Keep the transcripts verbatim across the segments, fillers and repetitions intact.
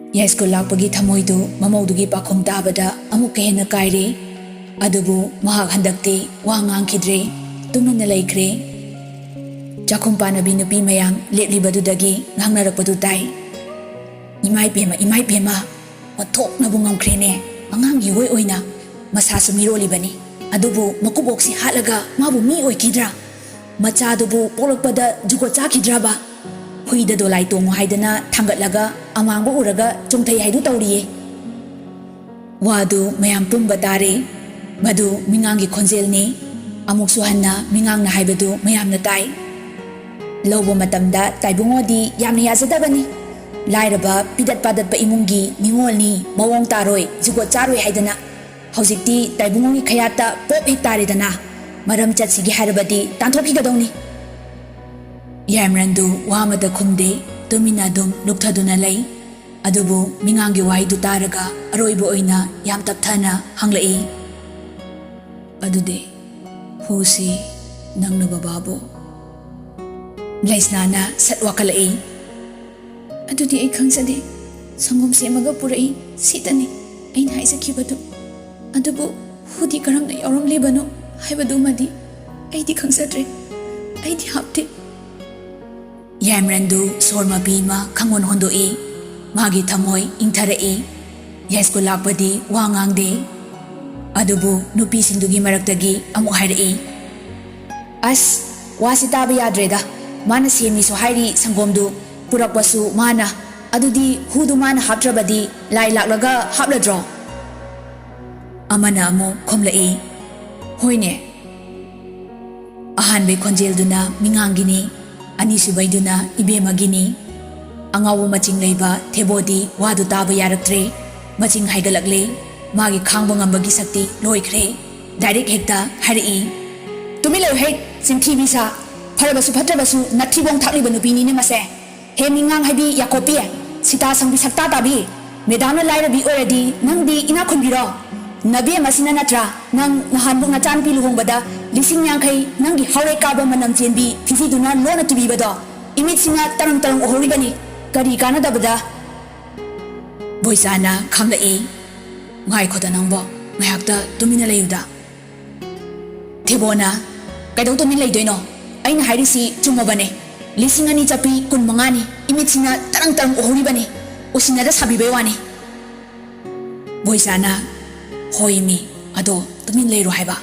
ꯌꯥꯏꯁ꯭ꯀꯨꯜ ꯂꯥꯛꯄꯒꯤ ꯊꯃꯣꯏꯗꯨ ꯃꯃꯧꯗꯨꯒꯤ ꯄꯥꯈꯨꯝ ꯇꯥꯕꯗ ꯑꯃꯨꯛꯀ ꯍꯦꯟꯅ ꯀꯥꯏꯔꯦ꯫ ꯑꯗꯨꯕꯨ ꯃꯍꯥꯛ ꯍꯟꯗꯛꯇꯤ ꯋꯥ ꯉꯥꯡꯈꯤꯗ꯭ꯔꯦ, ꯇꯨꯃꯤꯟꯅ ꯂꯩꯈ꯭ꯔꯦ꯫ ꯆꯥꯛꯈꯨꯝ ꯄꯥꯟꯅꯕꯤ ꯅꯨꯄꯤ ꯃꯌꯥꯝ ꯂꯦꯞꯂꯤꯕꯗꯨꯗꯒꯤ ꯉꯥꯡꯅꯔꯛꯄꯗꯨ ꯇꯥꯏ꯫ "ꯏꯃꯥ ꯏꯕꯦꯝꯃ, ꯏꯃꯥ ꯏꯕꯦꯝꯃ, ꯑꯣꯟꯊꯣꯛꯅꯕꯨ ꯉꯝꯈ꯭ꯔꯦꯅꯦ꯫ ꯑꯉꯥꯡꯒꯤ ꯏꯑꯣꯏ ꯑꯣꯏꯅ ꯃꯁꯥꯁꯨ ꯃꯤꯔꯣꯜꯂꯤꯕꯅꯤ, ꯑꯗꯨꯕꯨ ꯃꯀꯨꯕꯣꯛꯁꯤ ꯍꯥꯠꯂꯒ ꯃꯥꯕꯨ ꯃꯤ ꯑꯣꯏꯈꯤꯗ꯭ꯔꯥ? ꯃꯆꯥꯗꯨꯕꯨ ꯄꯣꯛꯂꯛꯄꯗ ꯖꯨꯒꯣꯠ ꯆꯥꯈꯤꯗ꯭ꯔꯕ? ꯍꯨꯏꯗ ꯗꯣꯂꯥꯏ ꯇꯣꯡꯉꯨ ꯍꯥꯏꯗꯅ ꯊꯥꯡꯒꯠꯂꯒ ꯑꯃꯥꯡꯕ ꯎꯔꯒ ꯆꯣꯡꯊꯩ ꯍꯥꯏꯗꯨ ꯇꯧꯔꯤꯌꯦ꯫" ꯋꯥꯗꯨ ꯃꯌꯥꯝ ꯄꯨꯝꯕ ꯇꯥꯔꯦ꯫ ꯃꯗꯨ ꯃꯤꯉꯥꯡꯒꯤ ꯈꯣꯟꯖꯦꯜꯅꯤ꯫ ꯑꯃꯨꯛꯁꯨ ꯍꯟꯅ ꯃꯤꯉꯥꯡꯅ ꯍꯥꯏꯕꯗꯨ ꯃꯌꯥꯝꯅ ꯇꯥꯏ꯫ ꯂꯧꯕ ꯃꯇꯝꯗ ꯇꯥꯏꯕꯨꯡꯉꯣꯗꯤ ꯌꯥꯝꯅ ꯌꯥꯖꯗꯕꯅꯤ꯫ ꯂꯥꯏꯔꯕ ꯄꯤꯗꯠ ꯄꯥꯗꯠꯄ ꯏꯃꯨꯡꯒꯤ ꯅꯤꯉꯣꯜꯅꯤ, ꯃꯑꯣꯡ ꯇꯥꯔꯣꯏ, ꯖꯨꯒꯣꯠ ꯆꯥꯔꯣꯏ ꯍꯥꯏꯗꯅ꯫ ꯍꯧꯖꯤꯛꯇꯤ ꯇꯥꯏꯕꯨꯡꯉꯣꯒꯤ ꯈꯌꯥꯠꯇ ꯄꯣꯞ ꯍꯦꯛ ꯇꯥꯔꯦꯗꯅ꯫ ꯃꯔꯝ ꯆꯠꯁꯤꯒꯦ ꯍꯥꯏꯔꯕꯗꯤ ꯇꯥꯟꯊꯣꯛꯈꯤꯒꯗꯧꯅꯤ꯫ ꯌꯥꯏꯃꯔꯟꯗꯨ ꯋꯥ ꯑꯃꯇ ꯈꯨꯝꯗꯦ, ꯇꯨꯃꯤꯟꯅ ꯑꯗꯨꯝ ꯂꯨꯞꯊꯗꯨꯅ ꯂꯩ꯫ ꯑꯗꯨꯕꯨ ꯃꯤꯉꯥꯡꯒꯤ ꯋꯥꯍꯩꯗꯨ ꯇꯥꯔꯒ ꯑꯔꯣꯏꯕ ꯑꯣꯏꯅ ꯌꯥꯝ ꯇꯞꯊꯅ ꯍꯪꯂꯛꯏ, "ꯑꯗꯨꯗꯤ ꯍꯨꯁꯤ ꯅꯪꯅ ꯕꯕꯥꯕꯨ?" ꯂꯩꯁꯅꯥꯅ ꯁꯠ ꯋꯥꯈꯠꯂꯛꯏ, "ꯑꯗꯨꯗꯤ ꯑꯩ ꯈꯪꯖꯗꯦ꯫ ꯁꯪꯒꯣꯝ ꯁꯦꯝꯃꯒ ꯄꯨꯔꯛꯏ, ꯁꯤꯇꯅꯤ ꯑꯩꯅ ꯍꯥꯏꯖꯈꯤꯕꯗꯨ꯫ ꯑꯗꯨꯕꯨ ꯍꯨꯗꯤ ꯀꯔꯝꯅ ꯌꯥꯎꯔꯝꯂꯤꯕꯅꯣ ꯍꯥꯏꯕꯗꯨꯃꯗꯤ ꯑꯩꯗꯤ ꯈꯪꯖꯗ꯭ꯔꯦ꯫ ꯑꯩꯗꯤ ꯍꯥꯞꯇꯦ꯫" ꯌꯥꯏꯃꯔꯟꯗꯨ ꯁꯣꯔ ꯃꯄꯤ ꯑꯃ ꯈꯪꯍꯣꯟ ꯍꯣꯟꯗꯣꯛꯏ꯫ ꯃꯥꯒꯤ ꯊꯃꯣꯏ ꯏꯪꯊꯔꯛꯏ꯫ ꯌꯥꯏꯁ꯭ꯀꯨꯜ ꯂꯥꯛꯄꯗꯤ ꯋꯥ ꯉꯥꯡꯗꯦ꯫ ꯑꯗꯨꯕꯨ ꯅꯨꯄꯤꯁꯤꯡꯗꯨꯒꯤ ꯃꯔꯛꯇꯒꯤ ꯑꯃꯨꯛ ꯍꯥꯏꯔꯛꯏ, "ꯑꯁ, ꯋꯥꯁꯤ ꯇꯥꯕ ꯌꯥꯗ꯭ꯔꯦꯗ꯫ ꯃꯥꯅ ꯁꯦꯝꯃꯤꯁꯨ ꯍꯥꯏꯔꯤ ꯁꯪꯒꯣꯝꯗꯨ, ꯄꯨꯔꯛꯄꯁꯨ ꯃꯥꯅ꯫ ꯑꯗꯨꯗꯤ ꯍꯨꯗꯨ ꯃꯥꯅ ꯍꯥꯞꯇ꯭ꯔꯕꯗꯤ ꯂꯥꯏ ꯂꯥꯛꯂꯒ ꯍꯥꯞꯂꯗ꯭ꯔꯣ?" ꯑꯃꯅ ꯑꯃꯨꯛ ꯈꯨꯝꯂꯛꯏ, "ꯍꯣꯏꯅꯦ꯫" ꯑꯍꯥꯟꯕꯩ ꯈꯣꯟꯖꯦꯜꯗꯨꯅ ꯃꯤꯉꯥꯡꯒꯤꯅꯤ, ꯑꯅꯤꯁꯨꯕꯩꯗꯨꯅ ꯏꯕꯦꯝꯃꯒꯤꯅꯤ꯫ ꯑꯉꯥꯎꯕ ꯃꯆꯤꯡ ꯂꯩꯕ ꯊꯦꯕꯣꯗꯤ ꯋꯥꯗꯨ ꯇꯥꯕ ꯌꯥꯔꯛꯇ꯭ꯔꯦ꯫ ꯃꯆꯤꯡ ꯍꯥꯏꯒꯠꯂꯛꯂꯦ꯫ ꯃꯥꯒꯤ ꯈꯥꯡꯕ ꯉꯝꯕꯒꯤ ꯁꯛꯇꯤ ꯂꯣꯏꯈ꯭ꯔꯦ꯫ ꯗꯥꯏꯔꯦꯛ ꯍꯦꯛꯇ ꯍꯥꯏꯔꯛꯏ, "ꯇꯨꯃꯤꯟ ꯂꯩꯌꯨ ꯍꯦ, ꯆꯤꯟꯊꯤꯕꯤ ꯁꯥ꯫ ꯐꯔꯕꯁꯨ ꯐꯠꯇ꯭ꯔꯕꯁꯨ ꯅꯊꯤꯕꯣꯡ ꯊꯥꯛꯂꯤꯕ ꯅꯨꯄꯤꯅꯤꯅꯦ ꯃꯁꯦ꯫ ꯍꯦ ꯃꯤꯉꯥꯡ ꯍꯥꯏꯕꯤ ꯌꯥꯀꯣꯞꯄꯤ, ꯁꯤꯇꯥ ꯁꯪꯕꯤ ꯁꯛꯇꯥ ꯇꯥꯕꯤ, ꯃꯦꯗꯥꯝꯅ ꯂꯥꯏꯔꯕꯤ ꯑꯣꯏꯔꯗꯤ ꯅꯪꯗꯤ ꯏꯅꯥꯛ ꯈꯨꯟꯕꯤꯔꯣ? ꯅꯕꯦꯝꯃꯁꯤꯅ ꯅꯠꯇ꯭ꯔꯥ ꯅꯪ ꯅꯍꯥꯟꯃꯨꯛ ꯅꯆꯥꯅꯨꯄꯤ ꯂꯨꯍꯣꯡꯕꯗ ꯂꯤꯁꯤꯡ ꯌꯥꯡꯈꯩ ꯅꯪꯒꯤ ꯍꯥꯎꯔꯦꯛ ꯀꯥꯕ ꯃꯅꯝ ꯆꯦꯟꯕꯤ ꯐꯤꯖꯤꯗꯨꯅ ꯂꯣꯟꯅ ꯇꯨꯕꯤꯕꯗꯣ? ꯏꯃꯤꯠꯁꯤꯅ ꯇꯔꯪ ꯇꯔꯪ ꯎꯍꯧꯔꯤꯕꯅꯤ꯫ ꯀꯔꯤ ꯀꯥꯟꯅꯗꯕꯗ?" ꯕꯣꯏꯆꯥꯅ ꯈꯪꯂꯛꯏ꯫ "ꯉꯥꯏꯈꯣꯗ ꯅꯪꯕꯣ, ꯉꯥꯏꯍꯥꯛꯇ ꯇꯨꯃꯤꯟꯅ ꯂꯩꯌꯨꯗ꯫" ꯊꯦꯕꯣꯅ, "ꯀꯩꯗꯧ ꯇꯨꯃꯤꯟ ꯂꯩꯗꯣꯏꯅꯣ? ꯑꯩꯅ ꯍꯥꯏꯔꯤꯁꯤ ꯆꯨꯝꯃꯕꯅꯦ꯫ ꯂꯤꯁꯤꯡ ꯑꯅꯤ ꯆꯠꯄꯤ ꯀꯨꯟ ꯃꯉꯥꯅꯤ, ꯏꯃꯤꯠꯁꯤꯅ ꯇꯔꯪ ꯇꯔꯪ ꯎꯍꯧꯔꯤꯕꯅꯤ꯫ ꯎꯁꯤꯟꯅꯗ ꯁꯥꯕꯤꯕꯩ ꯋꯥꯅꯤ꯫" ꯕꯣꯏꯆꯥꯅ, "ꯍꯣꯏꯃꯤ, ꯑꯗꯣ ꯇꯨꯃꯤꯟ ꯂꯩꯔꯣ ꯍꯥꯏꯕ꯫"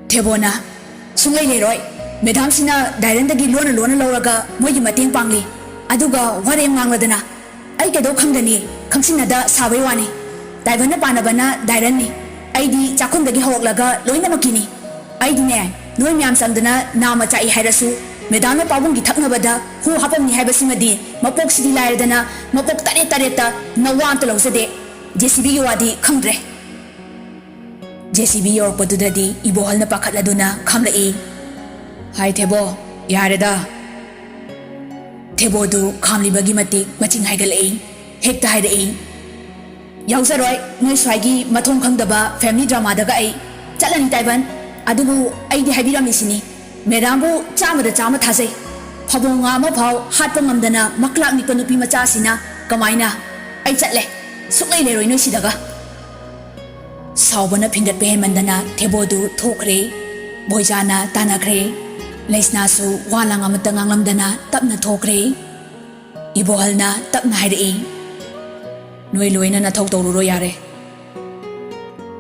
ꯊꯦꯕꯣꯅ, "ꯁꯨꯡꯂꯩ ꯂꯩꯔꯣꯏ꯫ ꯃꯦꯗꯥꯝꯁꯤꯅ ꯗꯥꯏꯔꯟꯗꯒꯤ ꯂꯣꯟꯅ ꯂꯣꯟꯅ ꯂꯧꯔꯒ ꯃꯣꯏꯒꯤ ꯃꯇꯦꯡ ꯄꯥꯡꯂꯤ꯫ ꯑꯗꯨꯒ ꯋꯥꯔꯦꯝ ꯉꯥꯡꯂꯗꯅ꯫ ꯑꯩ ꯀꯩꯗꯧ ꯈꯪꯒꯅꯤ? ꯈꯪꯁꯤꯟꯅꯗ ꯁꯥꯕꯩ ꯋꯥꯅꯤ꯫ ꯇꯥꯏꯕꯟꯅ ꯄꯥꯟꯅꯕꯅ ꯗꯥꯏꯔꯟꯅꯤ꯫ ꯑꯩꯗꯤ ꯆꯥꯛꯈꯨꯝꯗꯒꯤ ꯍꯧꯔꯛꯂꯒ ꯂꯣꯏꯅꯃꯛꯀꯤꯅꯤ꯫ ꯑꯩꯗꯤꯅꯦ, ꯅꯣꯏ ꯃꯌꯥꯝ ꯆꯪꯗꯅ ꯅꯥꯝꯃ ꯆꯥꯛꯏ ꯍꯥꯏꯔꯁꯨ, ꯃꯦꯗꯥꯝꯅ ꯄꯥꯕꯨꯡꯒꯤ ꯊꯛꯅꯕꯗ ꯍꯨ ꯍꯥꯞꯄꯝꯅꯤ ꯍꯥꯏꯕꯁꯤꯃꯗꯤ ꯃꯄꯣꯛꯁꯤꯗꯤ ꯂꯥꯏꯔꯗꯅ ꯃꯄꯣꯛ ꯇꯔꯦꯠ ꯇꯔꯦꯠꯇ ꯅꯋꯥ ꯑꯝꯇ ꯂꯧꯖꯗꯦ꯫ ꯖꯦ ꯁꯤ ꯕꯤꯒꯤ ꯋꯥꯗꯤ ꯈꯪꯗ꯭ꯔꯦ꯫" J C B ꯌꯧꯔꯛꯄꯗꯨꯗꯗꯤ ꯏꯕꯣꯍꯜꯅ ꯄꯥꯈꯠꯂꯗꯨꯅ ꯈꯥꯝꯂꯛꯏ꯫ "ꯍꯥꯏ ꯊꯦꯕꯣ, ꯌꯥꯔꯦꯗ꯫" ꯊꯦꯕꯣꯗꯨ ꯈꯥꯝꯂꯤꯕꯒꯤ ꯃꯇꯤꯛ ꯃꯆꯤꯡ ꯍꯥꯏꯒꯠꯂꯛꯏ꯫ ꯍꯦꯛꯇ ꯍꯥꯏꯔꯛꯏ, "ꯌꯥꯎꯖꯔꯣꯏ ꯅꯣꯏ ꯁ꯭ꯋꯥꯏꯒꯤ ꯃꯊꯣꯡ ꯈꯪꯗꯕ ꯐꯦꯃꯤꯂꯤ ꯗ꯭ꯔꯃꯥꯗꯒ ꯑꯩ꯫ ꯆꯠꯂꯅꯤ ꯇꯥꯏꯕꯟ꯫ ꯑꯗꯨꯕꯨ ꯑꯩꯗꯤ ꯍꯥꯏꯕꯤꯔꯝꯃꯤꯁꯤꯅꯤ, ꯃꯦꯗꯥꯝꯕꯨ ꯆꯥꯝꯃꯗ ꯆꯥꯝꯃ ꯊꯥꯖꯩ꯫ ꯐꯕꯣꯡ ꯉꯥ ꯑꯃ ꯐꯥꯎ ꯍꯥꯠꯄ ꯉꯝꯗꯅ ꯃꯀ꯭ꯂꯥꯛ ꯅꯤꯛꯄ ꯅꯨꯄꯤ ꯃꯆꯥꯁꯤꯅ ꯀꯃꯥꯏꯅ? ꯑꯩ ꯆꯠꯂꯦ, ꯁꯨꯛꯂꯩ ꯂꯩꯔꯣꯏ ꯅꯣꯏ ꯁꯤꯗꯒ꯫" ꯁꯥꯎꯕꯅ ꯐꯤꯡꯒꯠꯄ ꯍꯦꯟꯃꯟꯗꯅ ꯊꯦꯕꯣꯗꯨ ꯊꯣꯛꯈ꯭ꯔꯦ꯫ ꯕꯣꯏꯖꯥꯅ ꯇꯥꯟꯅꯈ꯭ꯔꯦ꯫ ꯂꯩꯁꯅꯥꯁꯨ ꯋꯥ ꯂꯥꯡ ꯑꯃꯠꯇ ꯉꯥꯡꯂꯝꯗꯅ ꯇꯞꯅ ꯊꯣꯛꯈ꯭ꯔꯦ꯫ ꯏꯕꯣꯍꯜꯅ ꯇꯞꯅ ꯍꯥꯏꯔꯛꯏ, "ꯅꯣꯏ ꯂꯣꯏꯅ ꯅꯊꯧ ꯇꯧꯔꯨꯔꯣ ꯌꯥꯔꯦ꯫"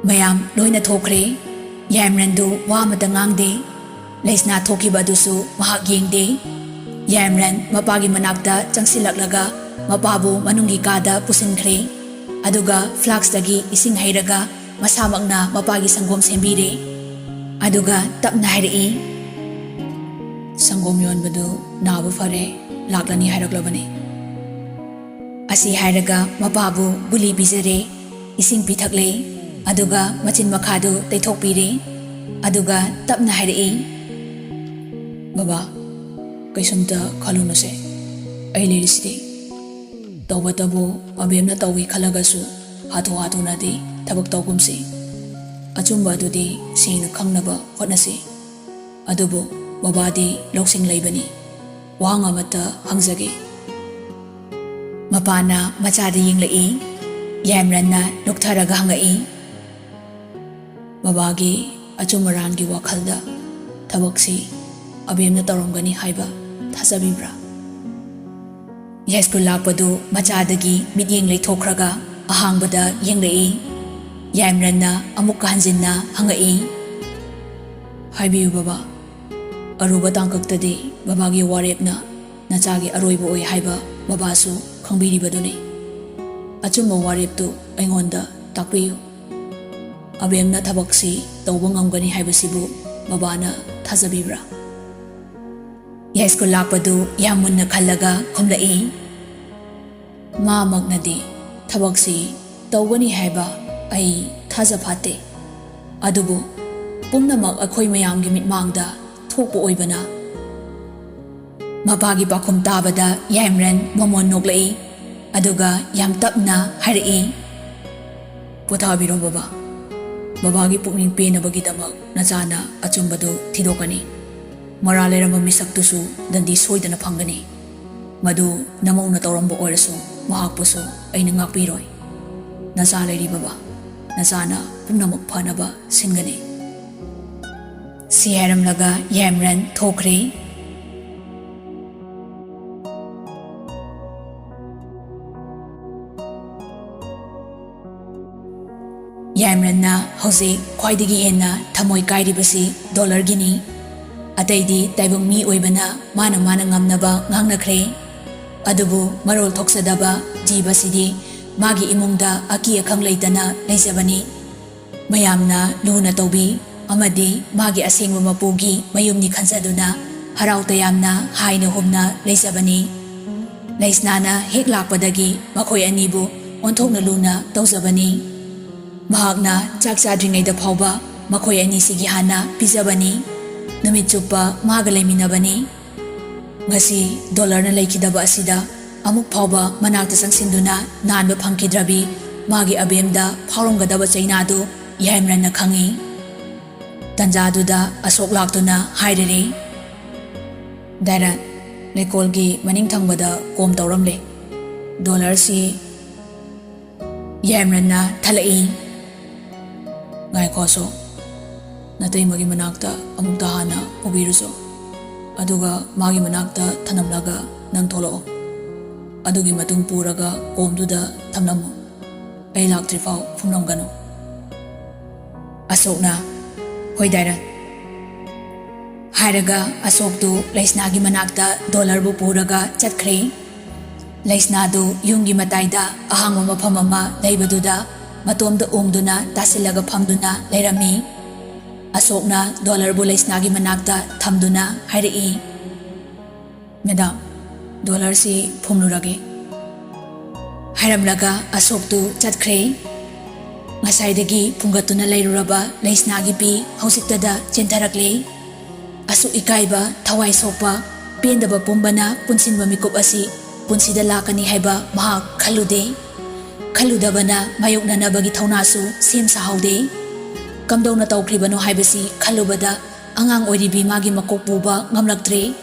ꯃꯌꯥꯝ ꯂꯣꯏꯅ ꯊꯣꯛꯈ꯭ꯔꯦ꯫ ꯌꯥꯏꯃꯔꯟꯗꯨ ꯋꯥ ꯑꯃꯠꯇ ꯉꯥꯡꯗꯦ꯫ ꯂꯩꯁꯅꯥ ꯊꯣꯛꯈꯤꯕ ꯑꯗꯨꯁꯨ ꯃꯍꯥꯛ ꯌꯦꯡꯗꯦ꯫ ꯌꯥꯏꯃꯔꯟ ꯃꯄꯥꯒꯤ ꯃꯅꯥꯛꯇ ꯆꯪꯁꯤꯜꯂꯛꯂꯒ ꯃꯄꯥꯕꯨ ꯃꯅꯨꯡꯒꯤ ꯀꯥꯗ ꯄꯨꯁꯤꯟꯈ꯭ꯔꯦ꯫ ꯑꯗꯨꯒ ꯐ꯭ꯂꯥꯛꯁꯇꯒꯤ ꯏꯁꯤꯡ ꯍꯩꯔꯒ ꯃꯁꯥꯃꯛꯅ ꯃꯄꯥꯒꯤ ꯁꯪꯒꯣꯝ ꯁꯦꯝꯕꯤꯔꯦ꯫ ꯑꯗꯨꯒ ꯇꯞꯅ ꯍꯥꯏꯔꯛꯏ, "ꯁꯪꯒꯣꯝ ꯌꯣꯟꯕꯗꯨ ꯅꯥꯕ ꯐꯔꯦ, ꯂꯥꯛꯂꯅꯤ ꯍꯥꯏꯔꯛꯂꯕꯅꯤ꯫" ꯑꯁꯤ ꯍꯥꯏꯔꯒ ꯃꯄꯥꯕꯨ ꯒꯨꯂꯤ ꯄꯤꯖꯔꯦ, ꯏꯁꯤꯡ ꯄꯤꯊꯛꯂꯦ, ꯑꯗꯨꯒ ꯃꯆꯤꯟ ꯃꯈꯥꯗꯨ ꯇꯩꯊꯣꯛꯄꯤꯔꯦ꯫ ꯑꯗꯨꯒ ꯇꯞꯅ ꯍꯥꯏꯔꯛꯏ, "ꯕꯕꯥ, ꯀꯩꯁꯨꯝꯇ ꯈꯜꯂꯨꯅꯨꯁꯦ, ꯑꯩ ꯂꯩꯔꯤꯁꯤꯗꯤ꯫ ꯇꯧꯕꯇꯕꯨ ꯑꯕꯦꯝꯅ ꯇꯧꯏ ꯈꯜꯂꯒꯁꯨ ꯍꯥꯊꯨ ꯍꯥꯊꯨꯅꯗꯤ ꯊꯕꯛ ꯇꯧꯒꯨꯝꯁꯤ꯫ ꯑꯆꯨꯝꯕ ꯑꯗꯨꯗꯤ ꯁꯦꯡꯅ ꯈꯪꯅꯕ ꯍꯣꯠꯅꯁꯤ꯫ ꯑꯗꯨꯕꯨ ꯕꯕꯥꯗꯤ ꯂꯧꯁꯤꯡ ꯂꯩꯕꯅꯤ꯫ ꯋꯥꯍꯪ ꯑꯃꯠꯇ ꯍꯪꯖꯒꯦ꯫" ꯃꯄꯥꯅ ꯃꯆꯥꯗ ꯌꯦꯡꯂꯛꯏ꯫ ꯌꯥꯏꯃꯔꯟꯅ ꯂꯨꯛꯊꯔꯒ ꯍꯪꯉꯛꯏ, "ꯕꯕꯥꯒꯤ ꯑꯆꯨꯝ ꯑꯔꯥꯟꯒꯤ ꯋꯥꯈꯜꯗ ꯊꯕꯛꯁꯤ ꯑꯕꯦꯝꯅ ꯇꯧꯔꯝꯒꯅꯤ ꯍꯥꯏꯕ ꯊꯥꯖꯕꯤꯕ꯭ꯔꯥ?" ꯌꯥꯏꯁ꯭ꯀꯨꯜ ꯂꯥꯛꯄꯗꯨ ꯃꯆꯥꯗꯒꯤ ꯃꯤꯠꯌꯦꯡ ꯂꯩꯊꯣꯛꯈ꯭ꯔꯒ ꯑꯍꯥꯡꯕꯗ ꯌꯦꯡꯂꯛꯏ꯫ ꯌꯥꯏꯃꯔꯟꯅ ꯑꯃꯨꯛꯀ ꯍꯟꯖꯤꯟꯅ ꯍꯪꯉꯛꯏ, "ꯍꯥꯏꯕꯤꯌꯨ ꯕꯕꯥ, ꯑꯔꯨꯕ ꯇꯥꯡꯀꯛꯇꯗꯤ ꯕꯕꯥꯒꯤ ꯋꯥꯔꯦꯞꯅ ꯅꯆꯥꯒꯤ ꯑꯔꯣꯏꯕ ꯑꯣꯏ ꯍꯥꯏꯕ ꯕꯕꯥꯁꯨ ꯈꯪꯕꯤꯔꯤꯕꯗꯨꯅꯤ꯫ ꯑꯆꯨꯝꯕ ꯋꯥꯔꯦꯞꯇꯨ ꯑꯩꯉꯣꯟꯗ ꯇꯥꯛꯄꯤꯌꯨ꯫ ꯑꯕꯦꯝꯅ ꯊꯕꯛꯁꯤ ꯇꯧꯕ ꯉꯝꯒꯅꯤ ꯍꯥꯏꯕꯁꯤꯕꯨ ꯕꯕꯥꯅ ꯊꯥꯖꯕꯤꯕ꯭ꯔꯥ?" ꯌꯥꯏꯁ꯭ꯀꯨꯜ ꯂꯥꯛꯄꯗꯨ ꯌꯥꯝ ꯃꯨꯟꯅ ꯈꯜꯂꯒ ꯈꯨꯝꯂꯛꯏ, "ꯃꯥꯃꯛꯅꯗꯤ ꯊꯕꯛꯁꯤ ꯇꯧꯒꯅꯤ ꯍꯥꯏꯕ ꯑꯩ ꯊꯥꯖ ꯐꯥꯠꯇꯦ꯫ ꯑꯗꯨꯕꯨ ꯄꯨꯝꯅꯃꯛ ꯑꯩꯈꯣꯏ ꯃꯌꯥꯝꯒꯤ ꯃꯤꯠꯃꯥꯡꯗ ꯊꯣꯛꯄ ꯑꯣꯏꯕꯅ꯫" ꯃꯄꯥꯒꯤ ꯄꯥꯎꯈꯨꯝ ꯇꯥꯕꯗ ꯌꯥꯏꯃꯔꯟ ꯃꯃꯣꯟ ꯅꯣꯛꯂꯛꯏ꯫ ꯑꯗꯨꯒ ꯌꯥꯝ ꯇꯞꯅ ꯍꯥꯏꯔꯛꯏ, "ꯄꯣꯊꯥꯕꯤꯔꯣ ꯕꯕꯥ꯫ ꯕꯕꯥꯒꯤ ꯄꯨꯛꯅꯤꯡ ꯄꯦꯟꯅꯕꯒꯤꯗꯃꯛ ꯅꯆꯥꯅ ꯑꯆꯨꯝꯕꯗꯨ ꯊꯤꯗꯣꯛꯀꯅꯤ꯫ ꯃꯔꯥꯜ ꯂꯩꯔꯝꯕ ꯃꯤꯁꯛꯇꯨꯁꯨ ꯗꯟꯗꯤ ꯁꯣꯏꯗꯅ ꯐꯪꯒꯅꯤ꯫ ꯃꯗꯨ ꯅꯃꯧꯅ ꯇꯧꯔꯝꯕ ꯑꯣꯏꯔꯁꯨ ꯃꯍꯥꯛꯄꯨꯁꯨ ꯑꯩꯅ ꯉꯥꯛꯄꯤꯔꯣꯏ꯫ ꯅꯆꯥ ꯂꯩꯔꯤ ꯕꯕꯥ, ꯅꯆꯥꯅ ꯄꯨꯝꯅꯃꯛ ꯐꯅꯕ ꯁꯤꯟꯒꯅꯤ꯫" ꯁꯤ ꯍꯥꯏꯔꯝꯂꯒ ꯌꯥꯏꯃꯔꯟ ꯊꯣꯛꯈ꯭ꯔꯦ꯫ ꯌꯥꯏꯃꯔꯟꯅ ꯍꯧꯖꯤꯛ ꯈ꯭ꯋꯥꯏꯗꯒꯤ ꯍꯦꯟꯅ ꯊꯃꯣꯏ ꯀꯥꯏꯔꯤꯕꯁꯤ ꯗꯣꯂꯔꯒꯤꯅꯤ꯫ ꯑꯇꯩꯗꯤ ꯇꯥꯏꯕꯪ ꯃꯤ ꯑꯣꯏꯕꯅ ꯃꯥꯅ ꯃꯥꯅ ꯉꯝꯅꯕ ꯉꯥꯡꯅꯈ꯭ꯔꯦ꯫ ꯑꯗꯨꯕꯨ ꯃꯔꯣꯜ ꯊꯣꯛꯆꯗꯕ ꯖꯤꯕꯁꯤꯗꯤ ꯃꯥꯒꯤ ꯏꯃꯨꯡꯗ ꯑꯀꯤ ꯑꯈꯪ ꯂꯩꯇꯅ ꯂꯩꯖꯕꯅꯤ꯫ ꯃꯌꯥꯝꯅ ꯂꯨꯅ ꯇꯧꯕꯤ ꯑꯃꯗꯤ ꯃꯥꯒꯤ ꯑꯁꯦꯡꯕ ꯃꯄꯨꯒꯤ ꯃꯌꯨꯝꯅꯤ ꯈꯟꯖꯗꯨꯅ ꯍꯔꯥꯎ ꯇꯌꯥꯝꯅ ꯍꯥꯏꯅ ꯍꯨꯝꯅ ꯂꯩꯖꯕꯅꯤ꯫ ꯂꯩꯁꯅꯥꯅ ꯍꯦꯛ ꯂꯥꯛꯄꯗꯒꯤ ꯃꯈꯣꯏ ꯑꯅꯤꯕꯨ ꯑꯣꯟꯊꯣꯛꯅ ꯂꯨꯅ ꯇꯧꯖꯕꯅꯤ꯫ ꯃꯍꯥꯛꯅ ꯆꯥꯛ ꯆꯥꯗ꯭ꯔꯤꯉꯩꯗ ꯐꯥꯎꯕ ꯃꯈꯣꯏ ꯑꯅꯤꯁꯤꯒꯤ ꯍꯥꯟꯅ ꯄꯤꯖꯕꯅꯤ꯫ ꯅꯨꯃꯤꯠ ꯆꯨꯞꯄ ꯃꯥꯒ ꯂꯩꯃꯤꯟꯅꯕꯅꯤ꯫ ꯉꯁꯤ ꯗꯣꯂꯔꯅ ꯂꯩꯈꯤꯗꯕ ꯑꯁꯤꯗ ꯑꯃꯨꯛ ꯐꯥꯎꯕ ꯃꯅꯥꯛꯇ ꯆꯪꯁꯤꯟꯗꯨꯅ ꯅꯥꯟꯕ ꯐꯪꯈꯤꯗ꯭ꯔꯕꯤ ꯃꯥꯒꯤ ꯑꯕꯦꯝꯗ ꯐꯥꯎꯔꯝꯒꯗꯕ ꯆꯩꯅꯥꯗꯨ ꯌꯥꯏꯃꯔꯟꯅ ꯈꯪꯏ꯫ ꯇꯟꯖꯥꯗꯨꯗ ꯑꯁꯣꯛ ꯂꯥꯛꯇꯨꯅ ꯍꯥꯏꯔꯔꯤ, "ꯗꯥꯏꯔꯟ, ꯂꯩꯀꯣꯜꯒꯤ ꯃꯅꯤꯡ ꯊꯪꯕꯗ ꯀꯣꯝ ꯇꯧꯔꯝꯂꯦ꯫ ꯗꯣꯂꯔꯁꯤ ꯌꯥꯏꯃꯔꯟꯅ ꯊꯜꯂꯛꯏ꯫ "ꯉꯥꯏꯈꯣ ꯑꯁꯣꯛ, ꯅꯇꯩꯃꯒꯤ ꯃꯅꯥꯛꯇ ꯑꯃꯨꯛꯇ ꯍꯥꯟꯅ ꯄꯨꯕꯤꯔꯨꯁꯣ꯫ ꯑꯗꯨꯒ ꯃꯥꯒꯤ ꯃꯅꯥꯛꯇ ꯊꯅꯝꯂꯒ ꯅꯪ ꯊꯣꯛꯂꯛꯑꯣ꯫ ꯑꯗꯨꯒꯤ ꯃꯇꯨꯡ ꯄꯨꯔꯒ ꯀꯣꯝꯗꯨꯗ ꯊꯝꯂꯝꯃꯨ꯫ ꯑꯩ ꯂꯥꯛꯇ꯭ꯔꯤꯐꯥꯎ ꯐꯨꯝꯂꯝꯒꯅꯨ꯫" ꯑꯁꯣꯛꯅ, "ꯍꯣꯏ ꯗꯥꯏꯔꯟ" ꯍꯥꯏꯔꯒ ꯑꯁꯣꯛꯇꯨ ꯂꯩꯁꯅꯥꯒꯤ ꯃꯅꯥꯛꯇ ꯗꯣꯂꯔꯕꯨ ꯄꯨꯔꯒ ꯆꯠꯈ꯭ꯔꯦ꯫ ꯂꯩꯁꯅꯥꯗꯨ ꯌꯨꯝꯒꯤ ꯃꯇꯥꯏꯗ ꯑꯍꯥꯡꯕ ꯃꯐꯝ ꯑꯃ ꯂꯩꯕꯗꯨꯗ ꯃꯇꯣꯝꯗ ꯑꯣꯡꯗꯨꯅ ꯇꯥꯁꯤꯜꯂꯒ ꯐꯝꯗꯨꯅ ꯂꯩꯔꯝꯃꯤ꯫ ꯑꯁꯣꯛꯅ ꯗꯣꯂꯔꯕꯨ ꯂꯩꯁꯅꯥꯒꯤ ꯃꯅꯥꯛꯇ ꯊꯝꯗꯨꯅ ꯍꯥꯏꯔꯛꯏ, "ꯃꯦꯗꯥꯝ, ꯗꯣꯂꯔꯁꯤ ꯐꯨꯝꯂꯨꯔꯒꯦ" ꯍꯥꯏꯔꯝꯂꯒ ꯑꯁꯣꯛꯇꯨ ꯆꯠꯈ꯭ꯔꯦ꯫ ꯉꯁꯥꯏꯗꯒꯤ ꯐꯨꯝꯒꯠꯇꯨꯅ ꯂꯩꯔꯨꯔꯕ ꯂꯩꯁꯅꯥꯒꯤ ꯄꯤ ꯍꯧꯖꯤꯛꯇꯗ ꯆꯦꯟꯊꯔꯛꯂꯦ꯫ ꯑꯁꯨꯛ ꯏꯀꯥꯏꯕ, ꯊꯋꯥꯏ ꯁꯣꯛꯄ, ꯄꯦꯟꯗꯕ ꯄꯨꯝꯕꯅ ꯄꯨꯟꯁꯤꯟꯕ ꯃꯤꯀꯨꯞ ꯑꯁꯤ ꯄꯨꯟꯁꯤꯗ ꯂꯥꯛꯀꯅꯤ ꯍꯥꯏꯕ ꯃꯍꯥꯛ ꯈꯜꯂꯨꯗꯦ꯫ ꯈꯜꯂꯨꯗꯕꯅ ꯃꯥꯌꯣꯛꯅꯅꯕꯒꯤ ꯊꯧꯅꯥꯁꯨ ꯁꯦꯝ ꯁꯥꯍꯧꯗꯦ꯫ ꯀꯝꯗꯧꯅ ꯇꯧꯈ꯭ꯔꯤꯕꯅꯣ ꯍꯥꯏꯕꯁꯤ ꯈꯜꯂꯨꯕꯗ ꯑꯉꯥꯡ ꯑꯣꯏꯔꯤꯕꯤ ꯃꯥꯒꯤ ꯃꯀꯣꯛ ꯄꯨꯕ ꯉꯝꯂꯛꯇ꯭ꯔꯦ꯫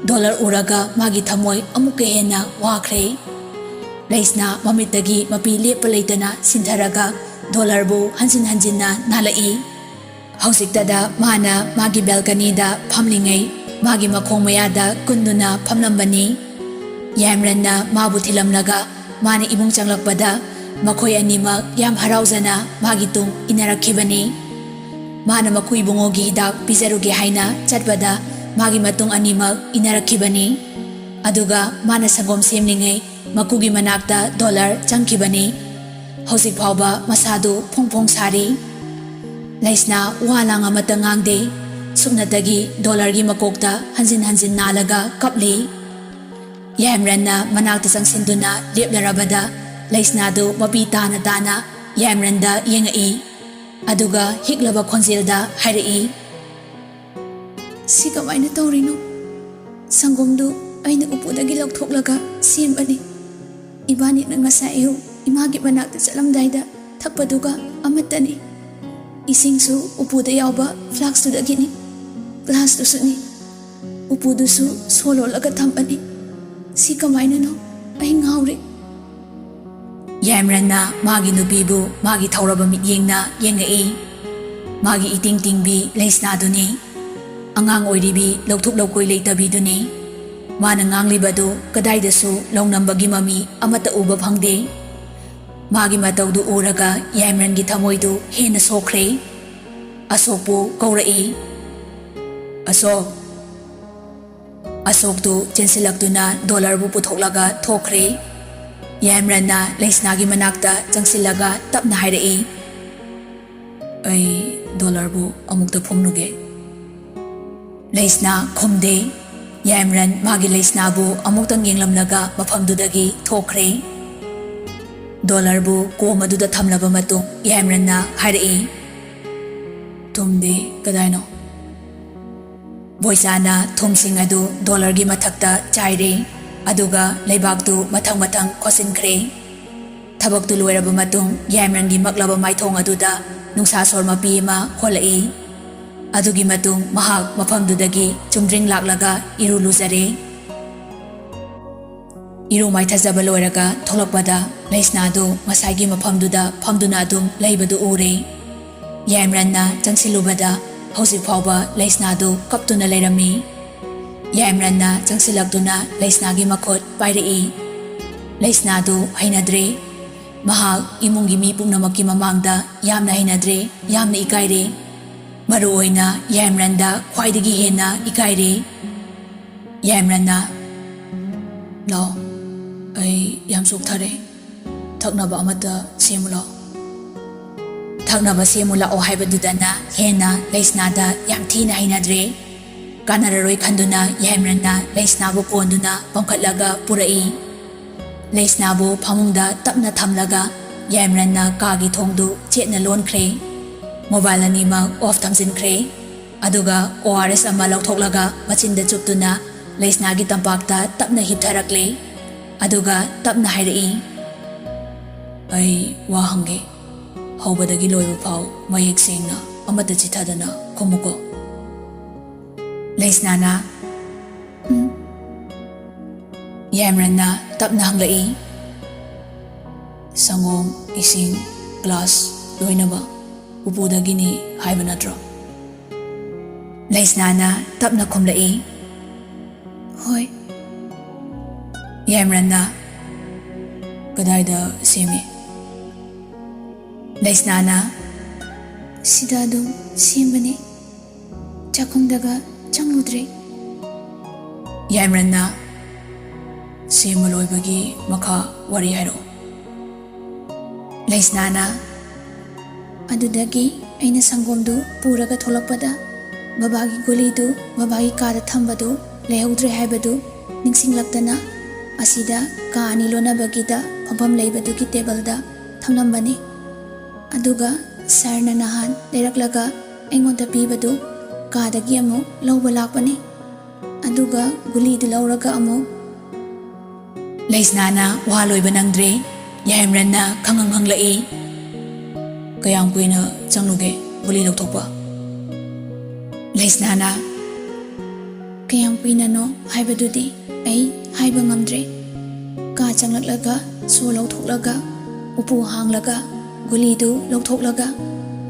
ꯗꯣꯂꯔ ꯎꯔꯒ ꯃꯥꯒꯤ ꯊꯃꯣꯏ ꯑꯃꯨꯛꯀ ꯍꯦꯟꯅ ꯋꯥꯈ꯭ꯔꯦ꯫ ꯂꯩꯁꯅꯥ ꯃꯃꯤꯠꯇꯒꯤ ꯃꯄꯤ ꯂꯦꯞꯄ ꯂꯩꯇꯅ ꯁꯤꯟꯊꯔꯒ ꯗꯣꯂꯔꯕꯨ ꯍꯟꯖꯤꯟ ꯍꯟꯖꯤꯟꯅ ꯅꯥꯜꯂꯛꯏ꯫ ꯍꯧꯖꯤꯛꯇꯗ ꯃꯥꯅ ꯃꯥꯒꯤ ꯕꯦꯜꯀꯅꯤꯗ ꯐꯝꯂꯤꯉꯩ ꯃꯥꯒꯤ ꯃꯈꯣꯡ ꯃꯌꯥꯗ ꯀꯨꯟꯗꯨꯅ ꯐꯝꯂꯝꯕꯅꯤ꯫ ꯌꯥꯏꯃꯔꯟꯅ ꯃꯥꯕꯨ ꯊꯤꯜꯂꯝꯂꯒ ꯃꯥꯅ ꯏꯃꯨꯡ ꯆꯪꯂꯛꯄꯗ ꯃꯈꯣꯏ ꯑꯅꯤꯃꯛ ꯌꯥꯝ ꯍꯔꯥꯎꯖꯅ ꯃꯥꯒꯤ ꯇꯨꯡ ꯏꯟꯅꯔꯛꯈꯤꯕꯅꯤ꯫ ꯃꯥꯅ ꯃꯀꯨ ꯏꯕꯨꯡꯉꯣꯒꯤ ꯍꯤꯗꯥꯛ ꯄꯤꯖꯔꯨꯒꯦ ꯍꯥꯏꯅ ꯆꯠꯄꯗ ꯃꯥꯒꯤ ꯃꯇꯨꯡ ꯑꯅꯤꯃꯛ ꯏꯟꯅꯔꯛꯈꯤꯕꯅꯤ꯫ ꯑꯗꯨꯒ ꯃꯥꯅ ꯁꯪꯒꯣꯝ ꯁꯦꯝꯂꯤꯉꯩ ꯃꯀꯨꯒꯤ ꯃꯅꯥꯛꯇ ꯗꯣꯂꯔ ꯆꯪꯈꯤꯕꯅꯤ꯫ ꯍꯧꯖꯤꯛ ꯐꯥꯎꯕ ꯃꯁꯥꯗꯨ ꯐꯣꯡ ꯐꯣꯡ ꯁꯥꯔꯤ꯫ ꯂꯩꯁꯅꯥ ꯋꯥ ꯂꯥꯡ ꯑꯃꯠꯇ ꯉꯥꯡꯗꯦ꯫ ꯁꯨꯞꯅꯇꯒꯤ ꯗꯣꯂꯔꯒꯤ ꯃꯀꯣꯛꯇ ꯍꯟꯖꯤꯟ ꯍꯟꯖꯤꯟ ꯅꯥꯜꯂꯒ ꯀꯞꯂꯤ꯫ ꯌꯥꯏꯃꯔꯟꯅ ꯃꯅꯥꯛꯇ ꯆꯪꯁꯤꯟꯗꯨꯅ ꯂꯦꯞꯂꯔꯕꯗ ꯂꯩꯁꯅꯥꯗꯨ ꯃꯄꯤ ꯇꯥꯅ ꯇꯥꯅ ꯌꯥꯏꯃꯔꯟꯗ ꯌꯦꯡꯉꯛꯏ꯫ ꯑꯗꯨꯒ ꯍꯤꯛꯂꯕ ꯈꯣꯟꯖꯦꯜꯗ ꯍꯥꯏꯔꯛꯏ, "ꯁꯤ ꯀꯃꯥꯏꯅ ꯇꯧꯔꯤꯅꯣ? ꯁꯪꯒꯣꯝꯗꯨ ꯑꯩꯅ ꯎꯄꯨꯗꯒꯤ ꯂꯧꯊꯣꯛꯂꯒ ꯁꯦꯝꯕꯅꯤ꯫ ꯏꯕꯥꯅꯤꯅ ꯉꯁꯥꯏ ꯑꯌꯨꯛ ꯏꯃꯥꯒꯤ ꯃꯅꯥꯛꯇ ꯆꯠꯂꯝꯗꯥꯏꯗ ꯊꯛꯄꯗꯨꯒ ꯑꯃꯠꯇꯅꯤ꯫ ꯏꯁꯤꯡꯁꯨ ꯎꯄꯨꯗ ꯌꯥꯎꯕ ꯐ꯭ꯂꯥꯛꯁꯇꯨꯗꯒꯤꯅꯤ꯫ ꯒ꯭ꯂꯥꯁꯇꯨꯁꯨꯅꯤ꯫ ꯎꯄꯨꯗꯨꯁꯨ ꯁꯣ ꯂꯣꯜꯂꯒ ꯊꯝꯕꯅꯤ꯫ ꯁꯤ ꯀꯃꯥꯏꯅꯅꯣ? ꯑꯩ ꯉꯥꯎꯔꯦ꯫ ꯌꯥꯏꯃꯔꯟꯅ ꯃꯥꯒꯤ ꯅꯨꯄꯤꯕꯨ ꯃꯥꯒꯤ ꯊꯧꯔꯕ ꯃꯤꯠꯌꯦꯡꯅ ꯌꯦꯡꯉꯛꯏ꯫ ꯃꯥꯒꯤ ꯏꯇꯤꯡ ꯇꯤꯡꯕꯤ ꯂꯩꯁꯅꯥꯗꯨꯅꯤ꯫ ꯑꯉꯥꯡ ꯑꯣꯏꯔꯤꯕꯤ ꯂꯧꯊꯣꯛ ꯂꯧꯀꯣꯏ ꯂꯩꯇꯕꯤꯗꯨꯅꯤ꯫ ꯃꯥꯅ ꯉꯥꯡꯂꯤꯕꯗꯨ ꯀꯗꯥꯏꯗꯁꯨ ꯂꯧꯅꯝꯕꯒꯤ ꯃꯃꯤ ꯑꯃꯠꯇ ꯎꯕ ꯐꯪꯗꯦ꯫ ꯃꯥꯒꯤ ꯃꯇꯧꯗꯨ ꯎꯔꯒ ꯌꯥꯏꯃꯔꯟꯒꯤ ꯊꯃꯣꯏꯗꯨ ꯍꯦꯟꯅ ꯁꯣꯛꯈ꯭ꯔꯦ꯫ ꯑꯁꯣꯛꯄꯨ ꯀꯧꯔꯛꯏ꯫ "ꯑꯁꯣꯛ!" ꯑꯁꯣꯛꯇꯨ ꯆꯦꯟꯁꯤꯜꯂꯛꯇꯨꯅ ꯗꯣꯂꯔꯕꯨ ꯄꯨꯊꯣꯛꯂꯒ ꯊꯣꯛꯈ꯭ꯔꯦ꯫ ꯌꯥꯏꯃꯔꯟꯅ ꯂꯩꯁꯅꯥꯒꯤ ꯃꯅꯥꯛꯇ ꯆꯪꯁꯤꯜꯂꯒ ꯇꯞꯅ ꯍꯥꯏꯔꯛꯏ, "ꯑꯩ ꯗꯣꯂꯔꯕꯨ ꯑꯃꯨꯛꯇ ꯐꯨꯝꯂꯨꯒꯦ꯫" ꯂꯩꯁꯅꯥ ꯈꯨꯝꯗꯦ꯫ ꯌꯥꯏꯃꯔꯟ ꯃꯥꯒꯤ ꯂꯩꯁꯅꯥꯕꯨ ꯑꯃꯨꯛꯇꯪ ꯌꯦꯡꯂꯝꯂꯒ ꯃꯐꯝꯗꯨꯗꯒꯤ ꯊꯣꯛꯈ꯭ꯔꯦ꯫ ꯗꯣꯂꯔꯕꯨ ꯀꯣꯝ ꯑꯗꯨꯗ ꯊꯝꯂꯕ ꯃꯇꯨꯡ ꯌꯥꯏꯃꯔꯟꯅ ꯍꯥꯏꯔꯛꯏ, "ꯊꯨꯝꯗꯤ ꯀꯗꯥꯏꯅꯣ?" ꯕꯣꯏꯆꯥꯅ ꯊꯨꯝꯁꯤꯡ ꯑꯗꯨ ꯗꯣꯂꯔꯒꯤ ꯃꯊꯛꯇ ꯆꯥꯏꯔꯦ, ꯑꯗꯨꯒ ꯂꯩꯕꯥꯛꯇꯨ ꯃꯊꯪ ꯃꯊꯪ ꯈꯣꯠꯆꯤꯟꯈ꯭ꯔꯦ꯫ ꯊꯕꯛꯇꯨ ꯂꯣꯏꯔꯕ ꯃꯇꯨꯡ ꯌꯥꯏꯃꯔꯟꯒꯤ ꯃꯛꯂꯕ ꯃꯥꯏꯊꯣꯡ ꯑꯗꯨꯗ ꯅꯨꯡꯁꯥ ꯁꯣꯔ ꯃꯄꯤ ꯑꯃ ꯍꯣꯜꯂꯛꯏ꯫ ꯑꯗꯨꯒꯤ ꯃꯇꯨꯡ ꯃꯍꯥꯛ ꯃꯐꯝꯗꯨꯗꯒꯤ ꯆꯨꯝꯗ꯭ꯔꯤꯡ ꯂꯥꯛꯂꯒ ꯏꯔꯨ ꯂꯨꯖꯔꯦ꯫ ꯏꯔꯨ ꯃꯥꯏꯊꯖꯕ ꯂꯣꯏꯔꯒ ꯊꯣꯛꯂꯛꯄꯗ ꯂꯩꯁꯅꯥꯗꯨ ꯉꯁꯥꯏꯒꯤ ꯃꯐꯝꯗꯨꯗ ꯐꯝꯗꯨꯅ ꯑꯗꯨꯝ ꯂꯩꯕꯗꯨ ꯎꯔꯦ꯫ ꯌꯥꯏꯃꯔꯟꯅ ꯆꯪꯁꯤꯜꯂꯨꯕꯗ ꯍꯧꯖꯤꯛ ꯐꯥꯎꯕ ꯂꯩꯁꯅꯥꯗꯨ ꯀꯞꯇꯨꯅ ꯂꯩꯔꯝꯃꯤ꯫ ꯌꯥꯏꯃꯔꯟꯅ ꯆꯪꯁꯤꯜꯂꯛꯇꯨꯅ ꯂꯩꯁꯅꯥꯒꯤ ꯃꯈꯨꯠ ꯄꯥꯏꯔꯛꯏ꯫ ꯂꯩꯁꯅꯥꯗꯨ ꯍꯩꯅꯗ꯭ꯔꯦ꯫ ꯃꯍꯥꯛ ꯏꯃꯨꯡꯒꯤ ꯃꯤ ꯄꯨꯝꯅꯃꯛꯀꯤ ꯃꯃꯥꯡꯗ ꯌꯥꯝꯅ ꯍꯩꯅꯗ꯭ꯔꯦ, ꯌꯥꯝꯅ ꯏꯀꯥꯏꯔꯦ꯫ ꯃꯔꯨ ꯑꯣꯏꯅ ꯌꯥꯏꯃꯔꯟꯗ ꯈ꯭ꯋꯥꯏꯗꯒꯤ ꯍꯦꯟꯅ ꯏꯀꯥꯏꯔꯦ꯫ ꯌꯥꯏꯃꯔꯟꯅ, "ꯂꯥꯛꯑꯣ, ꯑꯩ ꯌꯥꯝ ꯆꯣꯛꯊꯔꯦ꯫ ꯊꯛꯅꯕ ꯑꯃꯠꯇ ꯁꯦꯝꯃꯨ ꯂꯥꯛꯑꯣ꯫" ꯊꯛꯅꯕ ꯁꯦꯝꯃꯨ ꯂꯥꯛꯑꯣ ꯍꯥꯏꯕꯗꯨꯗꯅ ꯍꯦꯟꯅ ꯂꯩꯁꯅꯥꯗ ꯌꯥꯝ ꯊꯤꯅ ꯍꯩꯅꯗ꯭ꯔꯦ꯫ ꯀꯥꯟꯅꯔꯔꯣꯏ ꯈꯟꯗꯨꯅ ꯌꯥꯏꯃꯔꯟꯅ ꯂꯩꯁꯅꯥꯕꯨ ꯀꯣꯟꯗꯨꯅ ꯄꯝꯈꯠꯂꯒ ꯄꯨꯔꯛꯏ꯫ ꯂꯩꯁꯅꯥꯕꯨ ꯐꯃꯨꯡꯗ ꯇꯞꯅ ꯊꯝꯂꯒ ꯌꯥꯏꯃꯔꯟꯅ ꯀꯥꯒꯤ ꯊꯣꯡꯗꯨ ꯆꯦꯠꯅ ꯂꯣꯟꯈ꯭ꯔꯦ꯫ ꯃꯣꯕꯥꯏꯜ ꯑꯅꯤꯃꯛ ꯑꯣꯐ ꯊꯝꯖꯤꯟꯈ꯭ꯔꯦ꯫ ꯑꯗꯨꯒ ꯑꯣ ꯑꯥꯔ ꯑꯦꯁ ꯑꯃ ꯂꯧꯊꯣꯛꯂꯒ ꯃꯆꯤꯟꯗ ꯆꯨꯞꯇꯨꯅ ꯂꯩꯁꯅꯥꯒꯤ ꯇꯝꯄꯥꯛꯇ ꯇꯞꯅ ꯍꯤꯞꯊꯔꯛꯂꯦ꯫ ꯑꯗꯨꯒ ꯇꯞꯅ ꯍꯥꯏꯔꯛꯏ, "ꯑꯩ ꯋꯥ ꯍꯪꯒꯦ꯫ ꯍꯧꯕꯗꯒꯤ ꯂꯣꯏꯕ ꯐꯥꯎ ꯃꯌꯦꯛ ꯁꯦꯡꯅ ꯑꯃꯠꯇ ꯆꯤꯊꯗꯅ ꯈꯨꯝꯃꯨꯀꯣ꯫" ꯂꯩꯁꯅꯥꯅ, "ꯎꯝ꯫" ꯌꯥꯏꯃꯔꯟꯅ ꯇꯞꯅ ꯍꯪꯂꯛꯏ, ꯁꯪꯒꯣꯝ, ꯏꯁꯤꯡ, ꯒ꯭ꯂꯥꯁ ꯂꯣꯏꯅꯃꯛ ꯎꯄꯨꯗꯒꯤꯅꯤ ꯍꯥꯏꯕ ꯅꯠꯇ꯭ꯔꯣ? ꯂꯩꯁꯅꯥꯅ ꯇꯞꯅ ꯈꯨꯝꯂꯛꯏ, "ꯍꯣꯏ꯫" ꯌꯥꯏꯃꯔꯟꯅ, "ꯀꯗꯥꯏꯗ ꯁꯦꯝꯃꯤ?" ꯂꯩꯁꯅꯥꯅ, "ꯁꯤꯗ ꯑꯗꯨꯝ ꯁꯦꯝꯕꯅꯤ, ꯆꯥꯛꯈꯨꯝꯗꯒ ꯆꯪꯂꯨꯗ꯭ꯔꯦ꯫" ꯌꯥꯏꯃꯔꯟꯅ, "ꯁꯦꯝꯕ ꯂꯣꯏꯕꯒꯤ ꯃꯈꯥ ꯋꯥꯔꯤ ꯍꯥꯏꯔꯛꯑꯣ꯫" ꯂꯩꯁꯅꯥꯅ, "ꯑꯗꯨꯗꯒꯤ ꯑꯩꯅ ꯁꯪꯒꯣꯝꯗꯨ ꯄꯨꯔꯒ ꯊꯣꯛꯂꯛꯄꯗ ꯕꯕꯥꯒꯤ ꯒꯨꯂꯤꯗꯨ ꯕꯕꯥꯒꯤ ꯀꯥꯗ ꯊꯝꯕꯗꯨ ꯂꯩꯍꯧꯗ꯭ꯔꯦ ꯍꯥꯏꯕꯗꯨ ꯅꯤꯡꯁꯤꯡꯂꯛꯇꯅ ꯑꯁꯤꯗ ꯀꯥ ꯑꯅꯤ ꯂꯣꯟꯅꯕꯒꯤꯗ ꯐꯝꯐꯝ ꯂꯩꯕꯗꯨꯒꯤ ꯇꯦꯕꯜꯗ ꯊꯝꯂꯝꯕꯅꯤ꯫ ꯑꯗꯨꯒ ꯁꯥꯔꯅ ꯅꯍꯥꯟ ꯂꯩꯔꯛꯂꯒ ꯑꯩꯉꯣꯟꯗ ꯄꯤꯕꯗꯨ ꯀꯥꯗꯒꯤ ꯑꯃꯨꯛ ꯂꯧꯕ ꯂꯥꯛꯄꯅꯤ꯫ ꯑꯗꯨꯒ ꯒꯨꯂꯤꯗꯨ ꯂꯧꯔꯒ ꯑꯃꯨꯛ꯫" ꯂꯩꯁꯅꯥꯅ ꯋꯥ ꯂꯣꯏꯕ ꯅꯪꯗ꯭ꯔꯦ꯫ ꯌꯥꯏꯃꯔꯟꯅ ꯈꯪꯉꯪ ꯍꯪꯂꯛꯏ, "ꯀꯌꯥꯝ ꯀꯨꯏꯅ ꯆꯪꯂꯨꯒꯦ ꯒꯨꯂꯤ ꯂꯧꯊꯣꯛꯄ?" ꯂꯩꯁꯅꯥꯅ, "ꯀꯌꯥꯝ ꯀꯨꯏꯅꯅꯣ ꯍꯥꯏꯕꯗꯨꯗꯤ ꯑꯩ ꯍꯥꯏꯕ ꯉꯝꯗ꯭ꯔꯦ꯫ ꯀꯥ ꯆꯪꯂꯛꯂꯒ, ꯁꯣ ꯂꯧꯊꯣꯛꯂꯒ, ꯎꯄꯨ ꯍꯥꯡꯂꯒ, ꯒꯨꯂꯤꯗꯨ ꯂꯧꯊꯣꯛꯂꯒ,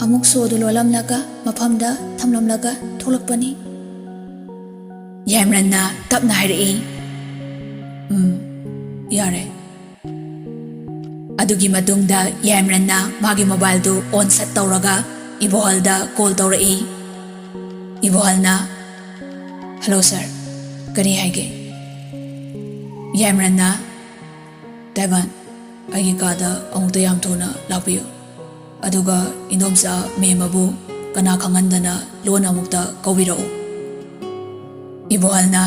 ꯑꯃꯨꯛ ꯁꯣꯗꯨ ꯂꯣꯜꯂꯝꯂꯒ, ꯃꯐꯝꯗ ꯊꯝꯂꯝꯂꯒ ꯊꯣꯛꯂꯛꯄꯅꯤ꯫" ꯌꯥꯏꯃꯔꯟꯅ ꯇꯞꯅ ꯍꯥꯏꯔꯛꯏ, "ꯎꯝ, ꯌꯥꯔꯦ꯫" ꯑꯗꯨꯒꯤ ꯃꯇꯨꯡꯗ ꯌꯥꯏꯃꯔꯟꯅ ꯃꯥꯒꯤ ꯃꯣꯕꯥꯏꯜꯗꯨ ꯑꯣꯟ ꯁꯠ ꯇꯧꯔꯒ ꯏꯕꯣꯍꯜꯗ ꯀꯣꯜ ꯇꯧꯔꯛꯏ꯫ ꯏꯕꯣꯍꯜꯅ, "ꯍꯜꯂꯣ ꯁꯥꯔ, ꯀꯔꯤ ꯍꯥꯏꯒꯦ?" ꯌꯥꯏꯃꯔꯟꯅ, "ꯇꯥꯏꯕꯟ, ꯑꯩꯒꯤ ꯀꯥꯗ ꯑꯃꯨꯛꯇ ꯌꯥꯝ ꯊꯨꯅ ꯂꯥꯛꯄꯤꯌꯨ꯫ ꯑꯗꯨꯒ ꯏꯟꯗꯣꯝꯆꯥ ꯃꯦꯝ ꯑꯕꯨ ꯀꯅꯥ ꯈꯪꯍꯟꯗꯅ ꯂꯣꯟ ꯑꯃꯨꯛꯇ ꯀꯧꯕꯤꯔꯛꯎ꯫" ꯏꯕꯣꯍꯜꯅ,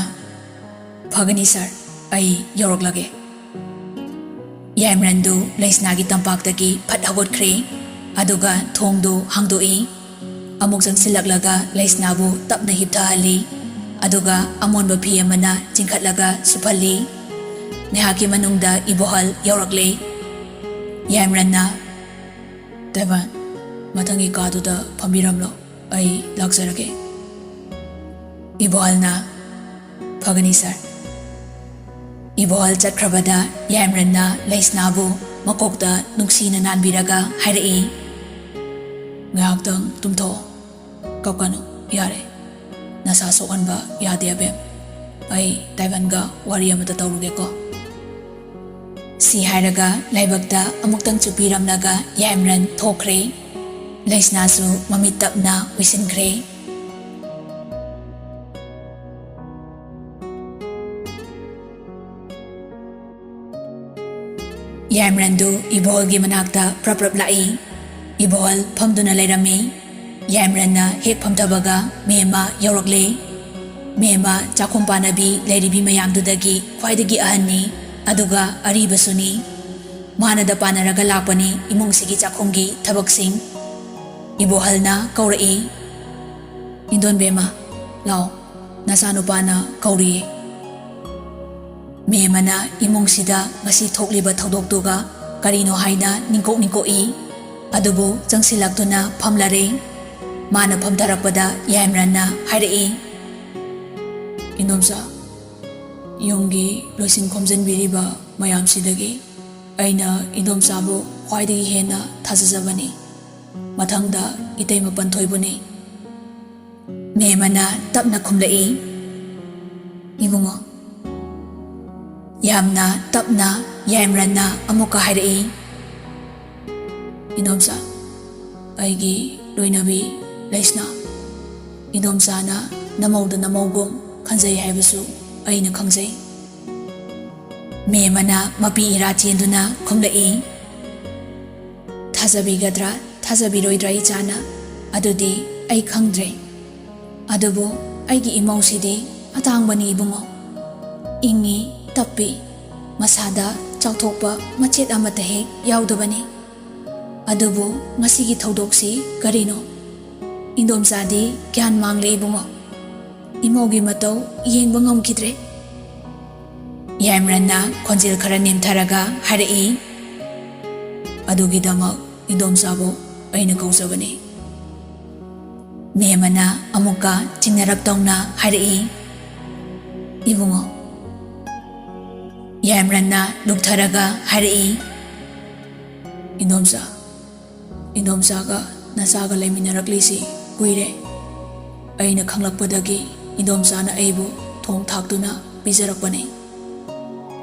"ꯐꯒꯅꯤ ꯁꯥꯔ, ꯑꯩ ꯌꯧꯔꯛꯂꯒꯦ꯫" ꯌꯥꯏꯃꯔꯟꯗꯨ ꯂꯩꯁꯅꯥꯒꯤ ꯇꯝꯄꯥꯛꯇꯒꯤ ꯐꯠ ꯍꯧꯒꯠꯈ꯭ꯔꯦ, ꯑꯗꯨꯒ ꯊꯣꯡꯗꯨ ꯍꯥꯡꯗꯣꯛꯏ꯫ ꯑꯃꯨꯛ ꯆꯪꯁꯤꯜꯂꯛꯂꯒ ꯂꯩꯁꯅꯥꯕꯨ ꯇꯞꯅ ꯍꯤꯞꯊꯍꯜꯂꯤ, ꯑꯗꯨꯒ ꯑꯃꯣꯟꯕ ꯐꯤ ꯑꯃꯅ ꯆꯤꯡꯈꯠꯂꯒ ꯁꯨꯞꯍꯜꯂꯤ꯫ ꯉꯥꯏꯍꯥꯛꯀꯤ ꯃꯅꯨꯡꯗ ꯏꯕꯣꯍꯜ ꯌꯧꯔꯛꯂꯦ꯫ ꯌꯥꯏꯃꯔꯟꯅ, "ꯇꯥꯏꯕꯟ, ꯃꯊꯪꯒꯤ ꯀꯥꯗꯨꯗ ꯐꯝꯕꯤꯔꯝꯂꯣ, ꯑꯩ ꯂꯥꯛꯆꯔꯒꯦ꯫" ꯏꯕꯣꯍꯜꯅ, "ꯐꯒꯅꯤ ꯁꯥꯔ꯫" ꯏꯕꯣꯍꯜ ꯆꯠꯈ꯭ꯔꯕꯗ ꯌꯥꯏꯃꯔꯟꯅ ꯂꯩꯁꯅꯥꯕꯨ ꯃꯀꯣꯛꯇ ꯅꯨꯡꯁꯤꯅ ꯅꯥꯟꯕꯤꯔꯒ ꯍꯥꯏꯔꯛꯏ, "ꯉꯥꯏꯍꯥꯛꯇꯪ ꯇꯨꯝꯊꯣꯛꯑꯣ, ꯀꯞꯀꯅꯨ, ꯌꯥꯔꯦ꯫ ꯅꯁꯥ ꯁꯣꯛꯍꯟꯕ ꯌꯥꯗꯦ ꯑꯕꯦꯝ꯫ ꯑꯩ ꯇꯥꯏꯕꯟꯒ ꯋꯥꯔꯤ ꯑꯃꯇ ꯇꯧꯔꯨꯒꯦꯀꯣ"꯫ ꯁꯤ ꯍꯥꯏꯔꯒ ꯂꯥꯏꯕꯛꯇ ꯑꯃꯨꯛꯇꯪ ꯆꯨꯞꯄꯤꯔꯝꯂꯒ ꯌꯥꯏꯃꯔꯟ ꯊꯣꯛꯈ꯭ꯔꯦ꯫ ꯂꯩꯁꯅꯥꯁꯨ ꯃꯃꯤꯠ ꯇꯞꯅ ꯎꯏꯁꯤꯟꯈ꯭ꯔꯦ꯫ ꯌꯥꯏꯃꯔꯟꯗꯨ ꯏꯕꯣꯍꯜꯒꯤ ꯃꯅꯥꯛꯇ ꯄ꯭ꯔꯞ ꯄ꯭ꯔꯞ ꯂꯥꯛꯏ꯫ ꯏꯕꯣꯍꯜ ꯐꯝꯗꯨꯅ ꯂꯩꯔꯝꯃꯤ꯫ ꯌꯥꯏꯃꯔꯟꯅ ꯍꯦꯛ ꯐꯝꯊꯕꯒ ꯃꯦꯝꯃ ꯌꯧꯔꯛꯂꯦ꯫ ꯃꯦꯝꯃ ꯆꯥꯛꯈꯨꯝ ꯄꯥꯟꯅꯕꯤ ꯂꯩꯔꯤꯕꯤ ꯃꯌꯥꯝꯗꯨꯗꯒꯤ ꯈ꯭ꯋꯥꯏꯗꯒꯤ ꯑꯍꯟꯅꯤ, ꯑꯗꯨꯒ ꯑꯔꯤꯕꯁꯨꯅꯤ꯫ ꯃꯥꯅꯗ ꯄꯥꯟꯅꯔꯒ ꯂꯥꯛꯄꯅꯤ ꯏꯃꯨꯡꯁꯤꯒꯤ ꯆꯥꯛꯈꯨꯝꯒꯤ ꯊꯕꯛꯁꯤꯡ꯫ ꯏꯕꯣꯍꯜꯅ ꯀꯧꯔꯛꯏ, "ꯏꯟꯗꯣꯟꯕꯦꯝꯃ, ꯂꯥꯎ, ꯅꯆꯥꯅꯨꯄꯥꯅ ꯀꯧꯔꯤꯌꯦ"꯫ ꯃꯦꯝꯃꯅ ꯏꯃꯨꯡꯁꯤꯗ ꯉꯁꯤ ꯊꯣꯛꯂꯤꯕ ꯊꯧꯗꯣꯛꯇꯨꯒ ꯀꯔꯤꯅꯣ ꯍꯥꯏꯅ ꯅꯤꯡꯀꯣꯛ ꯅꯤꯡꯀꯣꯛꯏ꯫ ꯑꯗꯨꯕꯨ ꯆꯪꯁꯤꯜꯂꯛꯇꯨꯅ ꯐꯝꯂꯔꯦ꯫ ꯃꯥꯅ ꯐꯝꯊꯔꯛꯄꯗ ꯌꯥꯏꯃꯔꯟꯅ ꯍꯥꯏꯔꯛꯏ, "ꯏꯟꯗꯣꯝꯆꯥ, ꯌꯨꯝꯒꯤ ꯂꯣꯏꯁꯤꯟ ꯈꯣꯝꯖꯤꯟꯕꯤꯔꯤꯕ ꯃꯌꯥꯝꯁꯤꯗꯒꯤ ꯑꯩꯅ ꯏꯟꯗꯣꯝꯆꯥꯕꯨ ꯈ꯭ꯋꯥꯏꯗꯒꯤ ꯍꯦꯟꯅ ꯊꯥꯖꯖꯕꯅꯤ꯫ ꯃꯊꯪꯗ ꯏꯇꯩꯃ ꯄꯟꯊꯣꯏꯕꯨꯅꯤ"꯫ ꯃꯦꯝꯃꯅ ꯇꯞꯅ ꯈꯨꯝꯂꯛꯏ, "ꯏꯕꯨꯡꯉꯣ"꯫ ꯌꯥꯝꯅ ꯇꯞꯅ ꯌꯥꯏꯃꯔꯟꯅ ꯑꯃꯨꯛꯀ ꯍꯥꯏꯔꯛꯏ, "ꯏꯟꯗꯣꯝꯆꯥ, ꯑꯩꯒꯤ ꯂꯣꯏꯅꯕꯤ ꯂꯩꯁꯅꯥ, ꯏꯟꯗꯣꯝꯆꯥꯅ ꯅꯃꯧꯗ ꯅꯃꯧꯒꯨꯝ ꯈꯟꯖꯩ ꯍꯥꯏꯕꯁꯨ ꯑꯩꯅ ꯈꯪꯖꯩ"꯫ ꯃꯦꯝꯃꯅ ꯃꯄꯤ ꯏꯔꯥ ꯆꯦꯟꯗꯨꯅ ꯈꯨꯝꯂꯛꯏ, "ꯊꯥꯖꯕꯤꯒꯗ꯭ꯔꯥ ꯊꯥꯖꯕꯤꯔꯣꯏꯗ꯭ꯔꯥ ꯏꯆꯥꯅ, ꯑꯗꯨꯗꯤ ꯑꯩ ꯈꯪꯗ꯭ꯔꯦ꯫ ꯑꯗꯨꯕꯨ ꯑꯩꯒꯤ ꯏꯃꯧꯁꯤꯗꯤ ꯑꯇꯥꯡꯕꯅꯤ ꯏꯕꯨꯡꯉꯣ꯫ ꯏꯪꯉꯤ, ꯇꯞꯄꯤ, ꯃꯁꯥꯗ ꯆꯥꯎꯊꯣꯛꯄ ꯃꯆꯦꯠ ꯑꯃꯠꯇ ꯍꯦꯛ ꯌꯥꯎꯗꯕꯅꯤ꯫ ꯑꯗꯨꯕꯨ ꯉꯁꯤꯒꯤ ꯊꯧꯗꯣꯛꯁꯤ ꯀꯔꯤꯅꯣ? ꯏꯟꯗꯣꯝꯆꯥꯗꯤ ꯒ꯭ꯌꯥꯟ ꯃꯥꯡꯂꯦ ꯏꯕꯨꯡꯉꯣ꯫ ꯏꯃꯧꯒꯤ ꯃꯇꯧ ꯌꯦꯡꯕ ꯉꯝꯈꯤꯗ꯭ꯔꯦ"꯫ ꯌꯥꯏꯃꯔꯟꯅ ꯈꯣꯟꯖꯦꯜ ꯈꯔ ꯅꯦꯝꯊꯔꯒ ꯍꯥꯏꯔꯛꯏ, "ꯑꯗꯨꯒꯤꯗꯃꯛ ꯏꯟꯗꯣꯝꯆꯥꯕꯨ ꯑꯩꯅ ꯀꯧꯖꯕꯅꯤ"꯫ ꯃꯦꯝꯃꯅ ꯑꯃꯨꯛꯀ ꯆꯤꯡꯅꯔꯞ ꯇꯧꯅ ꯍꯥꯏꯔꯛꯏ, "ꯏꯕꯨꯡꯉꯣ"꯫ ꯌꯥꯏꯃꯔꯟꯅ ꯂꯨꯞꯊꯔꯒ ꯍꯥꯏꯔꯛꯏ, ꯏꯟꯗꯣꯝꯆꯥ, ꯏꯟꯗꯣꯝꯆꯥꯒ ꯅꯆꯥꯒ ꯂꯩꯃꯤꯟꯅꯔꯛꯂꯤꯁꯤ ꯀꯨꯏꯔꯦ꯫ ꯑꯩꯅ ꯈꯪꯂꯛꯄꯗꯒꯤ ꯏꯟꯗꯣꯝꯆꯥꯅ ꯑꯩꯕꯨ ꯊꯣꯡ ꯊꯥꯛꯇꯨꯅ ꯄꯤꯖꯔꯛꯄꯅꯤ꯫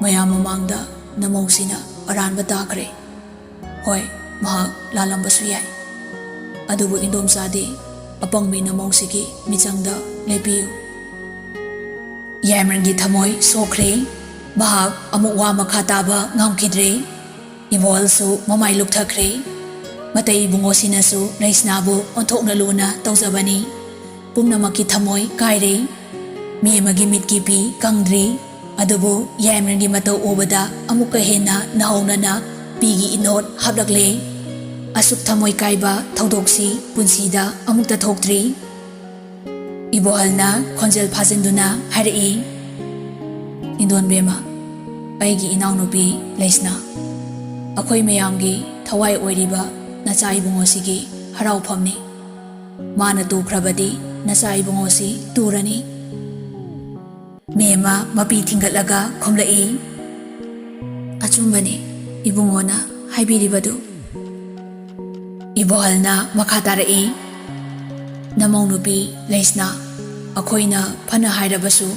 ꯃꯌꯥꯝ ꯃꯃꯥꯡꯗ ꯅꯃꯧꯁꯤꯅ ꯑꯔꯥꯟꯕ ꯇꯥꯈ꯭ꯔꯦ꯫ ꯍꯣꯏ, ꯃꯍꯥꯛ ꯂꯥꯜꯂꯝꯕꯁꯨ ꯌꯥꯏ꯫ ꯑꯗꯨꯕꯨ ꯏꯟꯗꯣꯝꯆꯥꯗꯤ ꯑꯄꯪꯕꯤ ꯅꯃꯧꯁꯤꯒꯤ ꯃꯤꯆꯪꯗ ꯂꯦꯞꯄꯤꯌꯨ꯫ ꯌꯥꯏꯃꯔꯟꯒꯤ ꯊꯃꯣꯏ ꯁꯣꯛꯈ꯭ꯔꯦ꯫ ꯃꯍꯥꯛ ꯑꯃꯨꯛ ꯋꯥ ꯃꯈꯥ ꯇꯥꯕ ꯉꯝꯈꯤꯗ꯭ꯔꯦ꯫ ꯏꯕꯣꯍꯜꯁꯨ ꯃꯃꯥꯏ ꯂꯨꯞꯊꯈ꯭ꯔꯦ꯫ ꯃꯇꯩ ꯏꯕꯨꯡꯉꯣꯁꯤꯅꯁꯨ ꯂꯩꯁꯅꯥꯕꯨ ꯑꯣꯟꯊꯣꯛꯅ ꯂꯨꯅ ꯇꯧꯖꯕꯅꯤ꯫ ꯄꯨꯝꯅꯃꯛꯀꯤ ꯊꯃꯣꯏ ꯀꯥꯏꯔꯦ꯫ ꯃꯦꯃꯒꯤ ꯃꯤꯠꯀꯤ ꯄꯤ ꯀꯪꯗ꯭ꯔꯤ꯫ ꯑꯗꯨꯕꯨ ꯌꯥꯏꯃꯔꯟꯒꯤ ꯃꯇꯧ ꯎꯕꯗ ꯑꯃꯨꯛꯀ ꯍꯦꯟꯅ ꯅꯧꯍꯧꯅꯅ ꯄꯤꯒꯤ ꯏꯅꯣꯠ ꯍꯥꯞꯂꯛꯂꯦ꯫ ꯑꯁꯨꯛ ꯊꯃꯣꯏ ꯀꯥꯏꯕ ꯊꯧꯗꯣꯛꯁꯤ ꯄꯨꯟꯁꯤꯗ ꯑꯃꯨꯛꯇ ꯊꯣꯛꯇ꯭ꯔꯤ꯫ ꯏꯕꯣꯍꯜꯅ ꯈꯣꯟꯖꯦꯜ ꯐꯥꯖꯤꯟꯗꯨꯅ ꯍꯥꯏꯔꯛꯏ, "ꯏꯟꯗꯣꯟꯕꯦꯝꯃ, ꯑꯩꯒꯤ ꯏꯅꯥꯎꯅꯨꯄꯤ ꯂꯩꯁꯅꯥ, ꯑꯩꯈꯣꯏ ꯃꯌꯥꯝꯒꯤ ꯊꯋꯥꯏ ꯑꯣꯏꯔꯤꯕ ꯅꯆꯥ ꯏꯕꯨꯡꯉꯣꯁꯤꯒꯤ ꯍꯔꯥꯎꯐꯝꯅꯤ꯫ ꯃꯥꯅ ꯇꯨꯈ꯭ꯔꯕꯗꯤ ꯅꯆꯥ ꯏꯕꯨꯡꯉꯣꯁꯤ ꯇꯨꯔꯅꯤ꯫" ꯃꯦꯝꯃ ꯃꯄꯤ ꯊꯤꯡꯒꯠꯂꯒ ꯈꯨꯝꯂꯛꯏ, "ꯑꯆꯨꯝꯕꯅꯤ ꯏꯕꯨꯡꯉꯣꯅ ꯍꯥꯏꯕꯤꯔꯤꯕꯗꯨ꯫" ꯏꯕꯣꯍꯜꯅ ꯃꯈꯥ ꯇꯥꯔꯛꯏ, "ꯅꯃꯧ ꯅꯨꯄꯤ ꯂꯩꯁꯅꯥ, ꯑꯩꯈꯣꯏꯅ ꯐꯅ ꯍꯥꯏꯔꯕꯁꯨ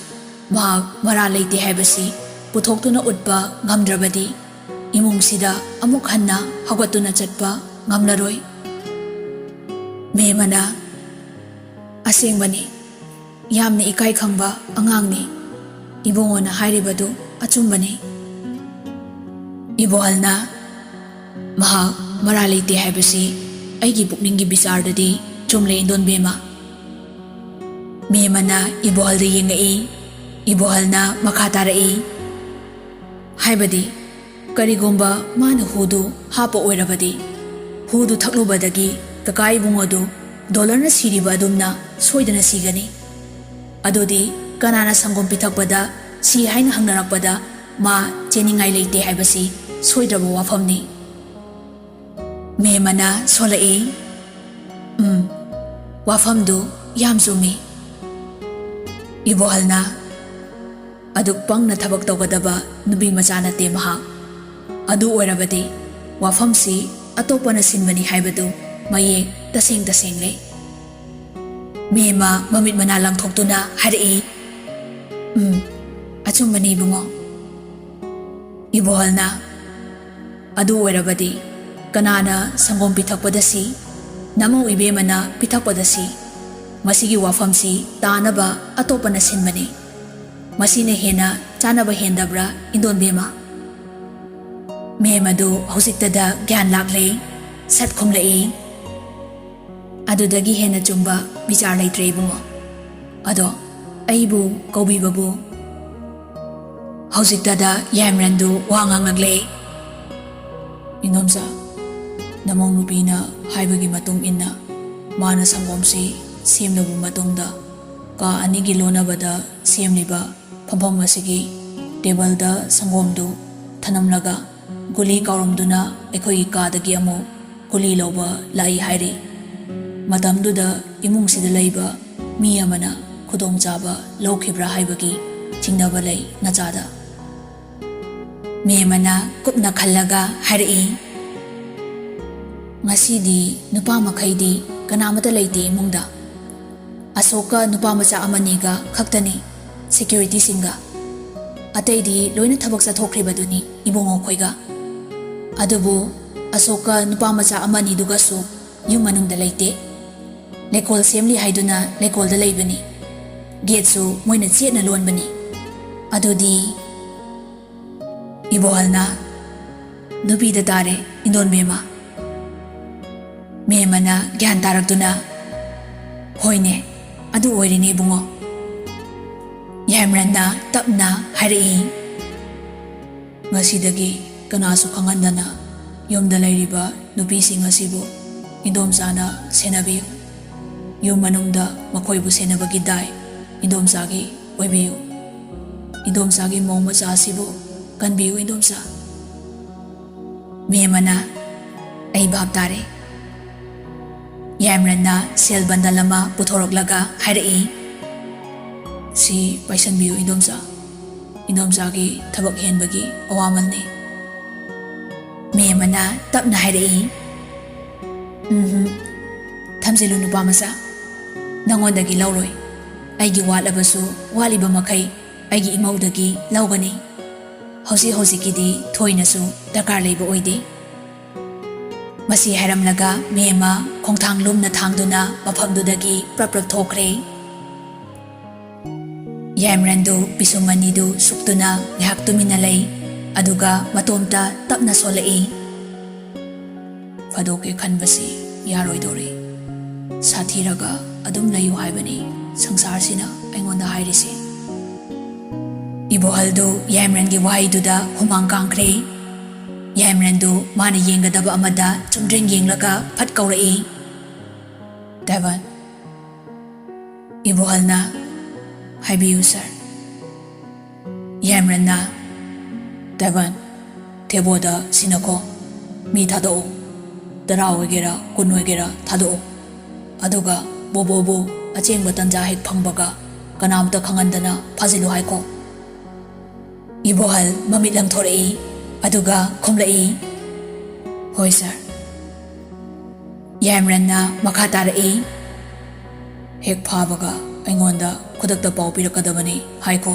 ꯃꯍꯥꯛ ꯃꯔꯥ ꯂꯩꯇꯦ ꯍꯥꯏꯕꯁꯤ ꯄꯨꯊꯣꯛꯇꯨꯅ ꯎꯠꯄ ꯉꯝꯗ꯭ꯔꯕꯗꯤ ꯏꯃꯨꯡꯁꯤꯗ ꯑꯃꯨꯛ ꯍꯟꯅ ꯍꯧꯒꯠꯇꯨꯅ ꯆꯠꯄ ꯉꯝꯂꯔꯣꯏ꯫" ꯃꯦꯃꯅ, "ꯑꯁꯦꯡꯕꯅꯤ, ꯌꯥꯝꯅ ꯏꯀꯥꯏ ꯈꯪꯕ ꯑꯉꯥꯡꯅꯤ꯫ ꯏꯕꯨꯡꯉꯣꯅ ꯍꯥꯏꯔꯤꯕꯗꯨ ꯑꯆꯨꯝꯕꯅꯤ꯫" ꯏꯕꯣꯍꯜꯅ, "ꯃꯍꯥꯛ ꯃꯔꯥ ꯂꯩꯇꯦ ꯍꯥꯏꯕꯁꯤ ꯑꯩꯒꯤ ꯄꯨꯛꯅꯤꯡꯒꯤ ꯕꯤꯆꯥꯔꯗꯗꯤ ꯆꯨꯝꯂꯦ, ꯏꯟꯗꯣꯟꯕꯦꯝꯃ꯫" ꯃꯦꯃꯅ ꯏꯕꯣꯍꯜꯗ ꯌꯦꯡꯉꯛꯏ꯫ ꯏꯕꯣꯍꯜꯅ ꯃꯈꯥ ꯇꯥꯔꯛꯏ, "ꯍꯥꯏꯕꯗꯤ, ꯀꯔꯤꯒꯨꯝꯕ ꯃꯥꯅ ꯍꯨꯗꯨ ꯍꯥꯞꯄ ꯑꯣꯏꯔꯕꯗꯤ, ꯍꯨꯗꯨ ꯊꯛꯂꯨꯕꯗꯒꯤ ꯀꯀꯥ ꯏꯕꯨꯡꯉꯣꯗꯨ ꯗꯣꯂꯔꯅ ꯁꯤꯔꯤꯕ ꯑꯗꯨꯝꯅ ꯁꯣꯏꯗꯅ ꯁꯤꯒꯅꯤ꯫ ꯑꯗꯨꯗꯤ ꯀꯅꯥꯅ ꯁꯪꯒꯣꯝ ꯄꯤꯊꯛꯄꯗ ꯁꯤ ꯍꯥꯏꯅ ꯍꯪꯅꯔꯛꯄꯗ ꯃꯥ ꯆꯦꯟꯅꯤꯡꯉꯥꯏ ꯂꯩꯇꯦ ꯍꯥꯏꯕꯁꯤ ꯁꯣꯏꯗ꯭ꯔꯕ ꯋꯥꯐꯝꯅꯤ꯫" ꯃꯦꯃꯅ ꯁꯣꯜꯂꯛꯏ, "ꯎꯝ, ꯋꯥꯐꯝꯗꯨ ꯌꯥꯝ ꯆꯨꯝꯃꯤ꯫" ꯏꯕꯣꯍꯜꯅ, "ꯑꯗꯨꯛ ꯄꯪꯅ ꯊꯕꯛ ꯇꯧꯒꯗꯕ ꯅꯨꯄꯤ ꯃꯆꯥ ꯅꯠꯇꯦ ꯃꯍꯥꯛ꯫ ꯑꯗꯨ ꯑꯣꯏꯔꯕꯗꯤ ꯋꯥꯐꯝꯁꯤ ꯑꯇꯣꯞꯄꯅ ꯁꯤꯟꯕꯅꯤ ꯍꯥꯏꯕꯗꯨ ꯃꯌꯦꯛ ꯇꯁꯦꯡ ꯇꯁꯦꯡꯂꯦ꯫ ꯃꯦꯝꯃ ꯃꯃꯤꯠ ꯃꯅꯥ ꯂꯪꯊꯣꯛꯇꯨꯅ ꯍꯥꯏꯔꯛꯏ, "ꯎꯝ, ꯑꯆꯨꯝꯕꯅꯤ ꯏꯕꯨꯡꯉꯣ꯫" ꯏꯕꯣꯍꯜꯅ, "ꯑꯗꯨ ꯑꯣꯏꯔꯕꯗꯤ ꯀꯅꯥꯅ ꯁꯪꯒꯣꯝ ꯄꯤꯊꯛꯄꯗ ꯁꯤ? ꯅꯃꯧ ꯏꯕꯦꯝꯃꯅ ꯄꯤꯊꯛꯄꯗ ꯁꯤ꯫ ꯃꯁꯤꯒꯤ ꯋꯥꯐꯝꯁꯤ ꯇꯥꯅꯕ ꯑꯇꯣꯞꯄꯅ ꯁꯤꯟꯕꯅꯤ꯫ ꯃꯁꯤꯅ ꯍꯦꯟꯅ ꯆꯥꯅꯕ ꯍꯦꯟꯗꯕ꯭ꯔꯥ, ꯏꯟꯗꯣꯟꯕꯦꯝꯃ?" ꯃꯦꯝ ꯑꯗꯨ ꯍꯧꯖꯤꯛꯇꯗ ꯒ꯭ꯌꯥꯟ ꯂꯥꯛꯂꯦ꯫ ꯁꯠ ꯈꯨꯝꯂꯛꯏ, "ꯑꯗꯨꯗꯒꯤ ꯍꯦꯟꯅ ꯆꯨꯝꯕ ꯕꯤꯆꯥꯔ ꯂꯩꯇ꯭ꯔꯦ ꯏꯕꯨꯡꯉꯣ꯫ ꯑꯗꯣ ꯑꯩꯕꯨ ꯀꯧꯕꯤꯕꯕꯨ?" ꯍꯧꯖꯤꯛꯇꯗ ꯌꯥꯏꯃꯔꯟꯗꯨ ꯋꯥ ꯉꯥꯡꯂꯛꯂꯦ꯫ "ꯏꯟꯗꯣꯝꯆꯥ, ꯅꯃꯧ ꯅꯨꯄꯤꯅ ꯍꯥꯏꯕꯒꯤ ꯃꯇꯨꯡ ꯏꯟꯅ ꯃꯥꯅ ꯁꯪꯒꯣꯝꯁꯤ ꯁꯦꯝꯂꯕ ꯃꯇꯨꯡꯗ ꯀꯥ ꯑꯅꯤꯒꯤ ꯂꯣꯟꯅꯕꯗ ꯁꯦꯝꯂꯤꯕ ꯐꯝꯐꯝ ꯑꯁꯤꯒꯤ ꯇꯦꯕꯜꯗ ꯁꯪꯒꯣꯝꯗꯨ ꯊꯅꯝꯂꯒ ꯒꯨꯂꯤ ꯀꯥꯎꯔꯝꯗꯨꯅ ꯑꯩꯈꯣꯏꯒꯤ ꯀꯥꯗꯒꯤ ꯑꯃꯨꯛ ꯒꯨꯂꯤ ꯂꯧꯕ ꯂꯥꯛꯏ ꯍꯥꯏꯔꯤ꯫ ꯃꯇꯝꯗꯨꯗ ꯏꯃꯨꯡꯁꯤꯗ ꯂꯩꯕ ꯃꯤ ꯑꯃꯅ ꯈꯨꯗꯣꯡꯆꯥꯕ ꯂꯧꯈꯤꯕ꯭ꯔꯥ ꯍꯥꯏꯕꯒꯤ ꯆꯤꯡꯅꯕ ꯂꯩ ꯅꯆꯥꯗ꯫" ꯃꯦꯝ ꯑꯃꯅ ꯀꯨꯞꯅ ꯈꯜꯂꯒ ꯍꯥꯏꯔꯛꯏ, "ꯉꯁꯤꯗꯤ ꯅꯨꯄꯥ ꯃꯈꯩꯗꯤ ꯀꯅꯥꯃꯠꯇ ꯂꯩꯇꯦ ꯏꯃꯨꯡꯗ꯫ ꯑꯁꯣꯛꯀ ꯅꯨꯄꯥ ꯃꯆꯥ ꯑꯃꯅꯤꯒ ꯈꯛꯇꯅꯤ ꯁꯦꯀ꯭ꯌꯨꯔꯤꯇꯤꯁꯤꯡꯒ꯫ ꯑꯇꯩꯗꯤ ꯂꯣꯏꯅ ꯊꯕꯛ ꯆꯠꯊꯣꯛꯈ꯭ꯔꯤꯕꯗꯨꯅꯤ ꯏꯕꯨꯡꯉꯣ ꯈꯣꯏꯒ꯫ ꯑꯗꯨꯕꯨ ꯑꯁꯣꯛꯀ ꯅꯨꯄꯥ ꯃꯆꯥ ꯑꯃꯅꯤꯗꯨꯒꯁꯨ ꯌꯨꯝ ꯃꯅꯨꯡꯗ ꯂꯩꯇꯦ꯫ ꯂꯩꯀꯣꯜ ꯁꯦꯝꯂꯤ ꯍꯥꯏꯗꯨꯅ ꯂꯩꯀꯣꯜꯗ ꯂꯩꯕꯅꯤ꯫ ꯒꯦꯠꯁꯨ ꯃꯣꯏꯅ ꯆꯦꯠꯅ ꯂꯣꯟꯕꯅꯤ꯫ ꯑꯗꯨꯗꯤ ꯏꯕꯣꯍꯜꯅ ꯅꯨꯄꯤꯗ ꯇꯥꯔꯦ, ꯏꯟꯗꯣꯟꯕꯦꯝꯃ꯫" ꯃꯦꯝꯃꯅ ꯒ꯭ꯌꯥꯟ ꯇꯥꯔꯛꯇꯨꯅ, "ꯍꯣꯏꯅꯦ, ꯑꯗꯨ ꯑꯣꯏꯔꯤꯅꯦ ꯏꯕꯨꯡꯉꯣ꯫" ꯌꯥꯏꯃꯔꯟꯅ ꯇꯞꯅ ꯍꯥꯏꯔꯛꯏ, "ꯉꯁꯤꯗꯒꯤ ꯀꯅꯥꯁꯨ ꯈꯪꯍꯟꯗꯅ ꯌꯨꯝꯗ ꯂꯩꯔꯤꯕ ꯅꯨꯄꯤꯁꯤꯡ ꯑꯁꯤꯕꯨ ꯏꯟꯗꯣꯝꯆꯥꯅ ꯁꯦꯟꯅꯕꯤꯌꯨ꯫ ꯌꯨꯝ ꯃꯅꯨꯡꯗ ꯃꯈꯣꯏꯕꯨ ꯁꯦꯟꯅꯕꯒꯤ ꯗꯥꯏ ꯏꯟꯗꯣꯝꯆꯥꯒꯤ ꯑꯣꯏꯕꯤꯌꯨ꯫ ꯏꯟꯗꯣꯝꯆꯥꯒꯤ ꯃꯧ ꯃꯆꯥ ꯑꯁꯤꯕꯨ ꯀꯟꯕꯤꯌꯨ ꯏꯟꯗꯣꯝꯆꯥ꯫" ꯃꯦꯝꯃꯅ, "ꯑꯩ ꯚꯥꯞ ꯇꯥꯔꯦ꯫" ꯌꯥꯏꯃꯔꯟꯅ ꯁꯦꯜ ꯕꯟꯗꯜ ꯑꯃ ꯄꯨꯊꯣꯔꯛꯂꯒ ꯍꯥꯏꯔꯛꯏ, "ꯁꯤ ꯄꯥꯏꯁꯟꯕꯤꯌꯨ ꯏꯟꯗꯣꯝꯆꯥ꯫ ꯏꯟꯗꯣꯝꯆꯥꯒꯤ ꯊꯕꯛ ꯍꯦꯟꯕꯒꯤ ꯑꯋꯥꯃꯜꯅꯤ꯫" ꯃꯦꯝ ꯑꯃꯅ ꯇꯞꯅ ꯍꯥꯏꯔꯛꯏ, "ꯎꯝ, ꯊꯝꯖꯤꯜꯂꯨ ꯅꯨꯄꯥ ꯃꯆꯥ, ꯅꯉꯣꯟꯗꯒꯤ ꯂꯧꯔꯣꯏ꯫ ꯑꯩꯒꯤ ꯋꯥꯠꯂꯕꯁꯨ ꯋꯥꯠꯂꯤꯕ ꯃꯈꯩ ꯑꯩꯒꯤ ꯏꯃꯧꯗꯒꯤ ꯂꯧꯒꯅꯤ꯫ ꯍꯧꯖꯤꯛ ꯍꯧꯖꯤꯛꯀꯤꯗꯤ ꯊꯣꯏꯅꯁꯨ ꯗꯔꯀꯥꯔ ꯂꯩꯕ ꯑꯣꯏꯗꯦ"꯫ ꯃꯁꯤ ꯍꯥꯏꯔꯝꯂꯒ ꯃꯦꯝ ꯑꯃ ꯈꯣꯡꯊꯥꯡ ꯂꯨꯝꯅ ꯊꯥꯡꯗꯨꯅ ꯃꯐꯝꯗꯨꯗꯒꯤ ꯄ꯭ꯔꯞ ꯄ꯭ꯔꯞ ꯊꯣꯛꯈ꯭ꯔꯦ꯫ ꯌꯥꯏꯃꯔꯟꯗꯨ ꯄꯤꯁꯨꯝ ꯑꯅꯤꯗꯨ ꯁꯨꯛꯇꯨꯅ ꯉꯥꯏꯍꯥꯛ ꯇꯨꯃꯤꯟꯅ ꯂꯩ, ꯑꯗꯨꯒ ꯃꯇꯣꯝꯇ ꯇꯞꯅ ꯁꯣꯜꯂꯛꯏ꯫ "ꯐꯥꯗꯣꯛꯀꯦ ꯈꯟꯕꯁꯤ ꯌꯥꯔꯣꯏꯗꯧꯔꯤ꯫ ꯁꯥꯊꯤꯔꯒ ꯑꯗꯨꯝ ꯂꯩꯌꯨ ꯍꯥꯏꯕꯅꯤ ꯁꯪꯁꯥꯔꯁꯤꯅ ꯑꯩꯉꯣꯟꯗ ꯍꯥꯏꯔꯤꯁꯤ"꯫ ꯏꯕꯣꯍꯜꯗꯨ ꯌꯥꯏꯃꯔꯟꯒꯤ ꯋꯥꯍꯩꯗꯨꯗ ꯍꯨꯃꯥꯡ ꯀꯥꯡꯈ꯭ꯔꯦ꯫ ꯌꯥꯏꯃꯔꯟꯗꯨ ꯃꯥꯅ ꯌꯦꯡꯒꯗꯕ ꯑꯃꯗ ꯆꯨꯝꯗ꯭ꯔꯤꯡ ꯌꯦꯡꯂꯒ ꯐꯠ ꯀꯧꯔꯛꯏ, "ꯇꯥꯏꯕꯟ"꯫ ꯏꯕꯣꯍꯜꯅ, "ꯍꯥꯏꯕꯤꯌꯨ ꯁꯥꯔ"꯫ ꯌꯥꯏꯃꯔꯟꯅ, "ꯇꯥꯏꯕꯟ, ꯊꯦꯕꯣꯗ ꯁꯤꯟꯅꯈꯣ꯫ ꯃꯤ ꯊꯥꯗꯣꯛꯎ꯫ ꯇꯔꯥ ꯑꯣꯏꯒꯦꯔꯥ ꯀꯨꯟ ꯑꯣꯏꯒꯦꯔꯥ ꯊꯥꯗꯣꯛꯎ꯫ ꯑꯗꯨꯒ ꯕꯣꯕꯣꯕꯨ ꯑꯆꯦꯡꯕ ꯇꯟꯖꯥ ꯍꯦꯛ ꯐꯪꯕꯒ ꯀꯅꯥꯝꯇ ꯈꯪꯍꯟꯗꯅ ꯐꯥꯖꯤꯜꯂꯨ ꯍꯥꯏꯈꯣ"꯫ ꯏꯕꯣꯍꯜ ꯃꯃꯤꯠ ꯂꯪꯊꯣꯔꯛꯏ, ꯑꯗꯨꯒ ꯈꯨꯝꯂꯛꯏ, "ꯍꯣꯏ ꯁꯥꯔ"꯫ ꯌꯥꯏꯃꯔꯟꯅ ꯃꯈꯥ ꯇꯥꯔꯛꯏ, "ꯍꯦꯛ ꯐꯥꯕꯒ ꯑꯩꯉꯣꯟꯗ ꯈꯨꯗꯛꯇ ꯄꯥꯎ ꯄꯤꯔꯛꯀꯗꯕꯅꯤ ꯍꯥꯏꯈꯣ"꯫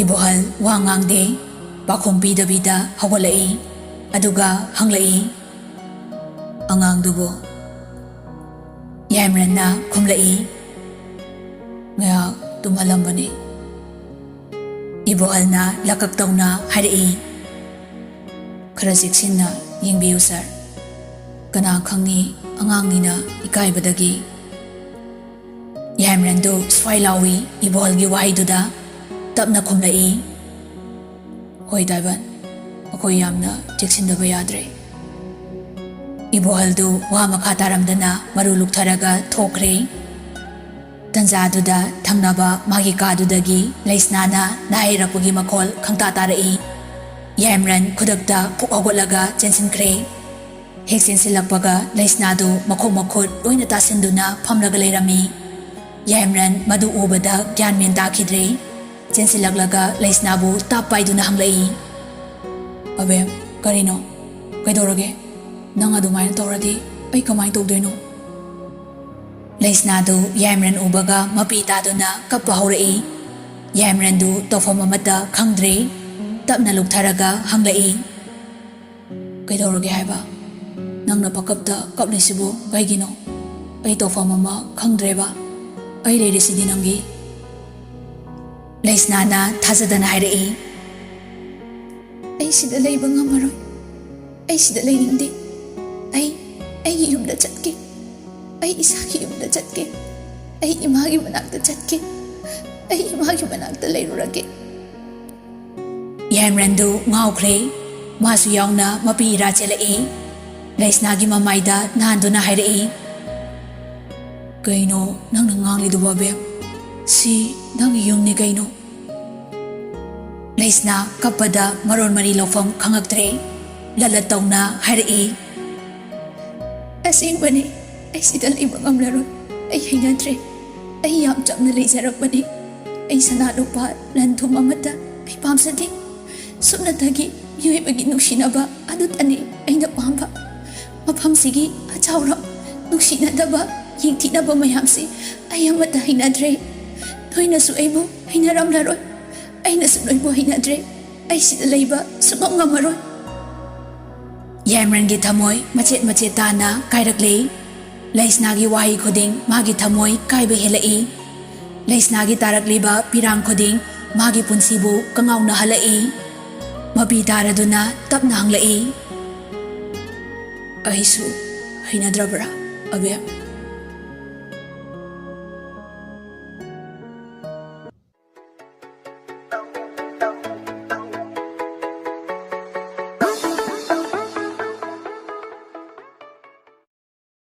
ꯏꯕꯣꯍꯜ ꯋꯥ ꯉꯥꯡꯗꯦ, ꯄꯥꯎꯈꯨꯝ ꯄꯤꯗꯕꯤꯗ ꯍꯧꯒꯠꯂꯛꯏ, ꯑꯗꯨꯒ ꯍꯪꯂꯛꯏ, "ꯑꯉꯥꯡꯗꯨꯕꯨ?" ꯌꯥꯏꯃꯔꯟꯅ ꯈꯨꯝꯂꯛꯏ, "ꯉꯥꯏꯍꯥꯛ ꯇꯨꯝꯍꯜꯂꯝꯕꯅꯤ"꯫ ꯏꯕꯣꯍꯜꯅ ꯂꯀꯛ ꯇꯧꯅ ꯍꯥꯏꯔꯛꯏ, "ꯈꯔ ꯆꯦꯛꯁꯤꯟꯅ ꯌꯦꯡꯕꯤꯌꯨ ꯁꯥꯔ꯫ ꯀꯅꯥ ꯈꯪꯅꯤ, ꯑꯉꯥꯡꯅꯤꯅ ꯏꯀꯥꯏꯕꯗꯒꯤ"꯫ ꯌꯥꯏꯃꯔꯟꯗꯨ ꯁ꯭ꯋꯥꯏ ꯂꯥꯎꯏ ꯏꯕꯣꯍꯜꯒꯤ ꯋꯥꯍꯩꯗꯨꯗ, ꯇꯞꯅ ꯈꯨꯝꯂꯛꯏ, "ꯍꯣꯏ ꯇꯥꯏꯕꯟ, ꯑꯩꯈꯣꯏ ꯌꯥꯝꯅ ꯆꯦꯛꯁꯤꯟꯗꯕ ꯌꯥꯗ꯭ꯔꯦ"꯫ ꯏꯕꯣꯍꯜꯗꯨ ꯋꯥ ꯃꯈꯥ ꯇꯥꯔꯝꯗꯅ ꯃꯔꯨ ꯂꯨꯛꯊꯔꯒ ꯊꯣꯛꯈ꯭ꯔꯦ꯫ ꯇꯟꯖꯥꯗꯨꯗ ꯊꯪꯅꯕ ꯃꯥꯒꯤ ꯀꯥꯗꯨꯗꯒꯤ ꯂꯩꯁꯅꯥꯅ ꯅꯥꯍꯩꯔꯛꯄꯒꯤ ꯃꯈꯣꯜ ꯈꯪꯇꯥ ꯇꯥꯔꯛꯏ꯫ ꯌꯥꯏꯃꯔꯟ ꯈꯨꯗꯛꯇ ꯐꯨꯛ ꯍꯧꯒꯠꯂꯒ ꯆꯦꯟꯁꯤꯟꯈ꯭ꯔꯦ꯫ ꯍꯦꯛ ꯆꯦꯟꯁꯤꯜꯂꯛꯄꯒ ꯂꯩꯁꯅꯥꯗꯨ ꯃꯈꯣꯡ ꯃꯈꯨꯠ ꯂꯣꯏꯅ ꯇꯥꯁꯤꯟꯗꯨꯅ ꯐꯝꯂꯒ ꯂꯩꯔꯝꯃꯤ꯫ ꯌꯥꯏꯃꯔꯟ ꯃꯗꯨ ꯎꯕꯗ ꯒ꯭ꯌꯥꯟ ꯃꯦꯟ ꯇꯥꯈꯤꯗ꯭ꯔꯦ꯫ ꯆꯦꯟꯁꯤꯜꯂꯛꯂꯒ ꯂꯩꯁꯅꯥꯕꯨ ꯇꯥꯞ ꯄꯥꯏꯗꯨꯅ ꯍꯪꯂꯛꯏ, "ꯑꯕꯦꯝ, "ꯀꯔꯤꯅꯣ? ꯀꯩꯗꯧꯔꯒꯦ? ꯅꯪ ꯑꯗꯨꯃꯥꯏꯅ ꯇꯧꯔꯗꯤ ꯑꯩ ꯀꯃꯥꯏꯅ ꯇꯧꯗꯣꯏꯅꯣ?" ꯂꯩꯁꯅꯥꯗꯨ ꯌꯥꯏꯃꯔꯟ ꯎꯕꯒ ꯃꯄꯤ ꯇꯥꯗꯨꯅ ꯀꯞꯄ ꯍꯧꯔꯛꯏ꯫ ꯌꯥꯏꯃꯔꯟꯗꯨ ꯇꯧꯐꯝ ꯑꯃꯠꯇ ꯈꯪꯗ꯭ꯔꯦ꯫ ꯇꯞꯅ ꯂꯨꯞꯊꯔꯒ ꯍꯪꯂꯛꯏ, "ꯀꯩꯗꯧꯔꯒꯦ ꯍꯥꯏꯕ? ꯅꯪꯅ ꯄꯪꯀꯞꯇ ꯀꯞꯂꯤꯁꯤꯕꯨ ꯀꯩꯒꯤꯅꯣ? ꯑꯩ ꯇꯧꯐꯝ ꯑꯃ ꯈꯪꯗ꯭ꯔꯦꯕ꯫ ꯑꯩ ꯂꯩꯔꯤꯁꯤꯗꯤ ꯅꯪꯒꯤ꯫" ꯂꯩꯁꯅꯥꯅ ꯊꯥꯖꯗꯅ ꯍꯥꯏꯔꯛꯏ, "ꯑꯩ ꯁꯤꯗ ꯂꯩꯕ ꯉꯝꯃꯔꯣꯏ꯫ ꯑꯩ ꯁꯤꯗ ꯂꯩꯅꯤꯡꯗꯦ꯫ ꯑꯩ ꯑꯩꯒꯤ ꯌꯨꯝꯗ ꯆꯠꯀꯦ꯫ ꯑꯩ ꯏꯁꯥꯒꯤ ꯌꯨꯝꯗ ꯆꯠꯀꯦ꯫ ꯑꯩ ꯏꯃꯥꯒꯤ ꯃꯅꯥꯛꯇ ꯆꯠꯀꯦ꯫ ꯑꯩ ꯏꯃꯥꯒꯤ ꯃꯅꯥꯛꯇ ꯂꯩꯔꯨꯔꯒꯦ꯫" ꯌꯥꯏꯃꯔꯟꯗꯨ ꯉꯥꯎꯈ꯭ꯔꯦ꯫ ꯃꯥꯁꯨ ꯌꯥꯎꯅ ꯃꯄꯤ ꯏꯔꯥ ꯆꯦꯜꯂꯛꯏ꯫ ꯂꯩꯁꯅꯥꯒꯤ ꯃꯃꯥꯏꯗ ꯅꯥꯟꯗꯨꯅ ꯍꯥꯏꯔꯛꯏ, "ꯀꯩꯅꯣ ꯅꯪꯅ ꯉꯥꯡꯂꯤꯗꯨꯕꯣ, ꯑꯕꯦꯝ? ꯁꯤ ꯅꯪꯒꯤ ꯌꯨꯝꯅꯤ ꯀꯩꯅꯣ?" ꯂꯩꯁꯅꯥ ꯀꯞꯄꯗ ꯃꯔꯣꯟ ꯃꯔꯤ ꯂꯧꯐꯝ ꯈꯪꯉꯛꯇ꯭ꯔꯦ꯫ ꯂꯂꯠ ꯇꯧꯅ ꯍꯥꯏꯔꯛꯏ, "ꯑꯁꯦꯡꯕꯅꯤ, ꯑꯩ ꯁꯤꯗ ꯂꯩꯕ ꯉꯝꯂꯔꯣꯏ꯫ ꯑꯩ ꯍꯩꯅꯗ꯭ꯔꯦ꯫ ꯑꯩ ꯌꯥꯝ ꯆꯝꯅ ꯂꯩꯖꯔꯛꯄꯅꯤ꯫ ꯑꯩ ꯁꯅꯥ ꯂꯨꯄꯥ, ꯂꯟ ꯊꯨꯝ ꯑꯃꯠꯇ ꯑꯩ ꯄꯥꯝꯖꯗꯦ꯫ ꯁꯨꯞꯅꯇꯒꯤ ꯃꯤꯑꯣꯏꯕꯒꯤ ꯅꯨꯡꯁꯤꯅꯕ ꯑꯗꯨꯇꯅꯤ ꯑꯩꯅ ꯄꯥꯝꯕ꯫ ꯃꯐꯝꯁꯤꯒꯤ ꯑꯆꯥꯎꯔꯝ, ꯅꯨꯡꯁꯤꯅꯗꯕ, ꯌꯦꯡꯊꯤꯅꯕ ꯃꯌꯥꯝꯁꯤ ꯑꯩ ꯑꯃꯠꯇ ꯍꯩꯅꯗ꯭ꯔꯦ꯫ ꯅꯣꯏꯅꯁꯨ ꯑꯩꯕꯨ ꯍꯩꯅꯔꯝꯂꯔꯣꯏ꯫ ꯑꯩꯅꯁꯨ ꯅꯣꯏꯕꯨ ꯍꯩꯅꯗ꯭ꯔꯦ꯫ ꯑꯩ ꯁꯤꯗ ꯂꯩꯕ ꯁꯨꯡꯉꯝ ꯉꯝꯃꯔꯣꯏ꯫" ꯌꯥꯏꯃꯔꯟꯒꯤ ꯊꯃꯣꯏ ꯃꯆꯦꯠ ꯃꯆꯦꯠ ꯇꯥꯅ ꯀꯥꯏꯔꯛꯂꯦ꯫ ꯂꯩꯁꯅꯥꯒꯤ ꯋꯥꯍꯩ ꯈꯨꯗꯤꯡ ꯃꯥꯒꯤ ꯊꯃꯣꯏ ꯀꯥꯏꯕ ꯍꯦꯜꯂꯛꯏ꯫ ꯂꯩꯁꯅꯥꯒꯤ ꯇꯥꯔꯛꯂꯤꯕ ꯄꯤꯔꯥꯡ ꯈꯨꯗꯤꯡ ꯃꯥꯒꯤ ꯄꯨꯟꯁꯤꯕꯨ ꯀꯉꯥꯎꯅꯍꯜꯂꯛꯏ꯫ ꯃꯄꯤ ꯇꯥꯔꯗꯨꯅ ꯇꯞꯅ ꯍꯪꯂꯛꯏ, "ꯑꯩꯁꯨ ꯍꯩꯅꯗ꯭ꯔꯕ꯭ꯔꯥ, ꯑꯕꯦꯝ?"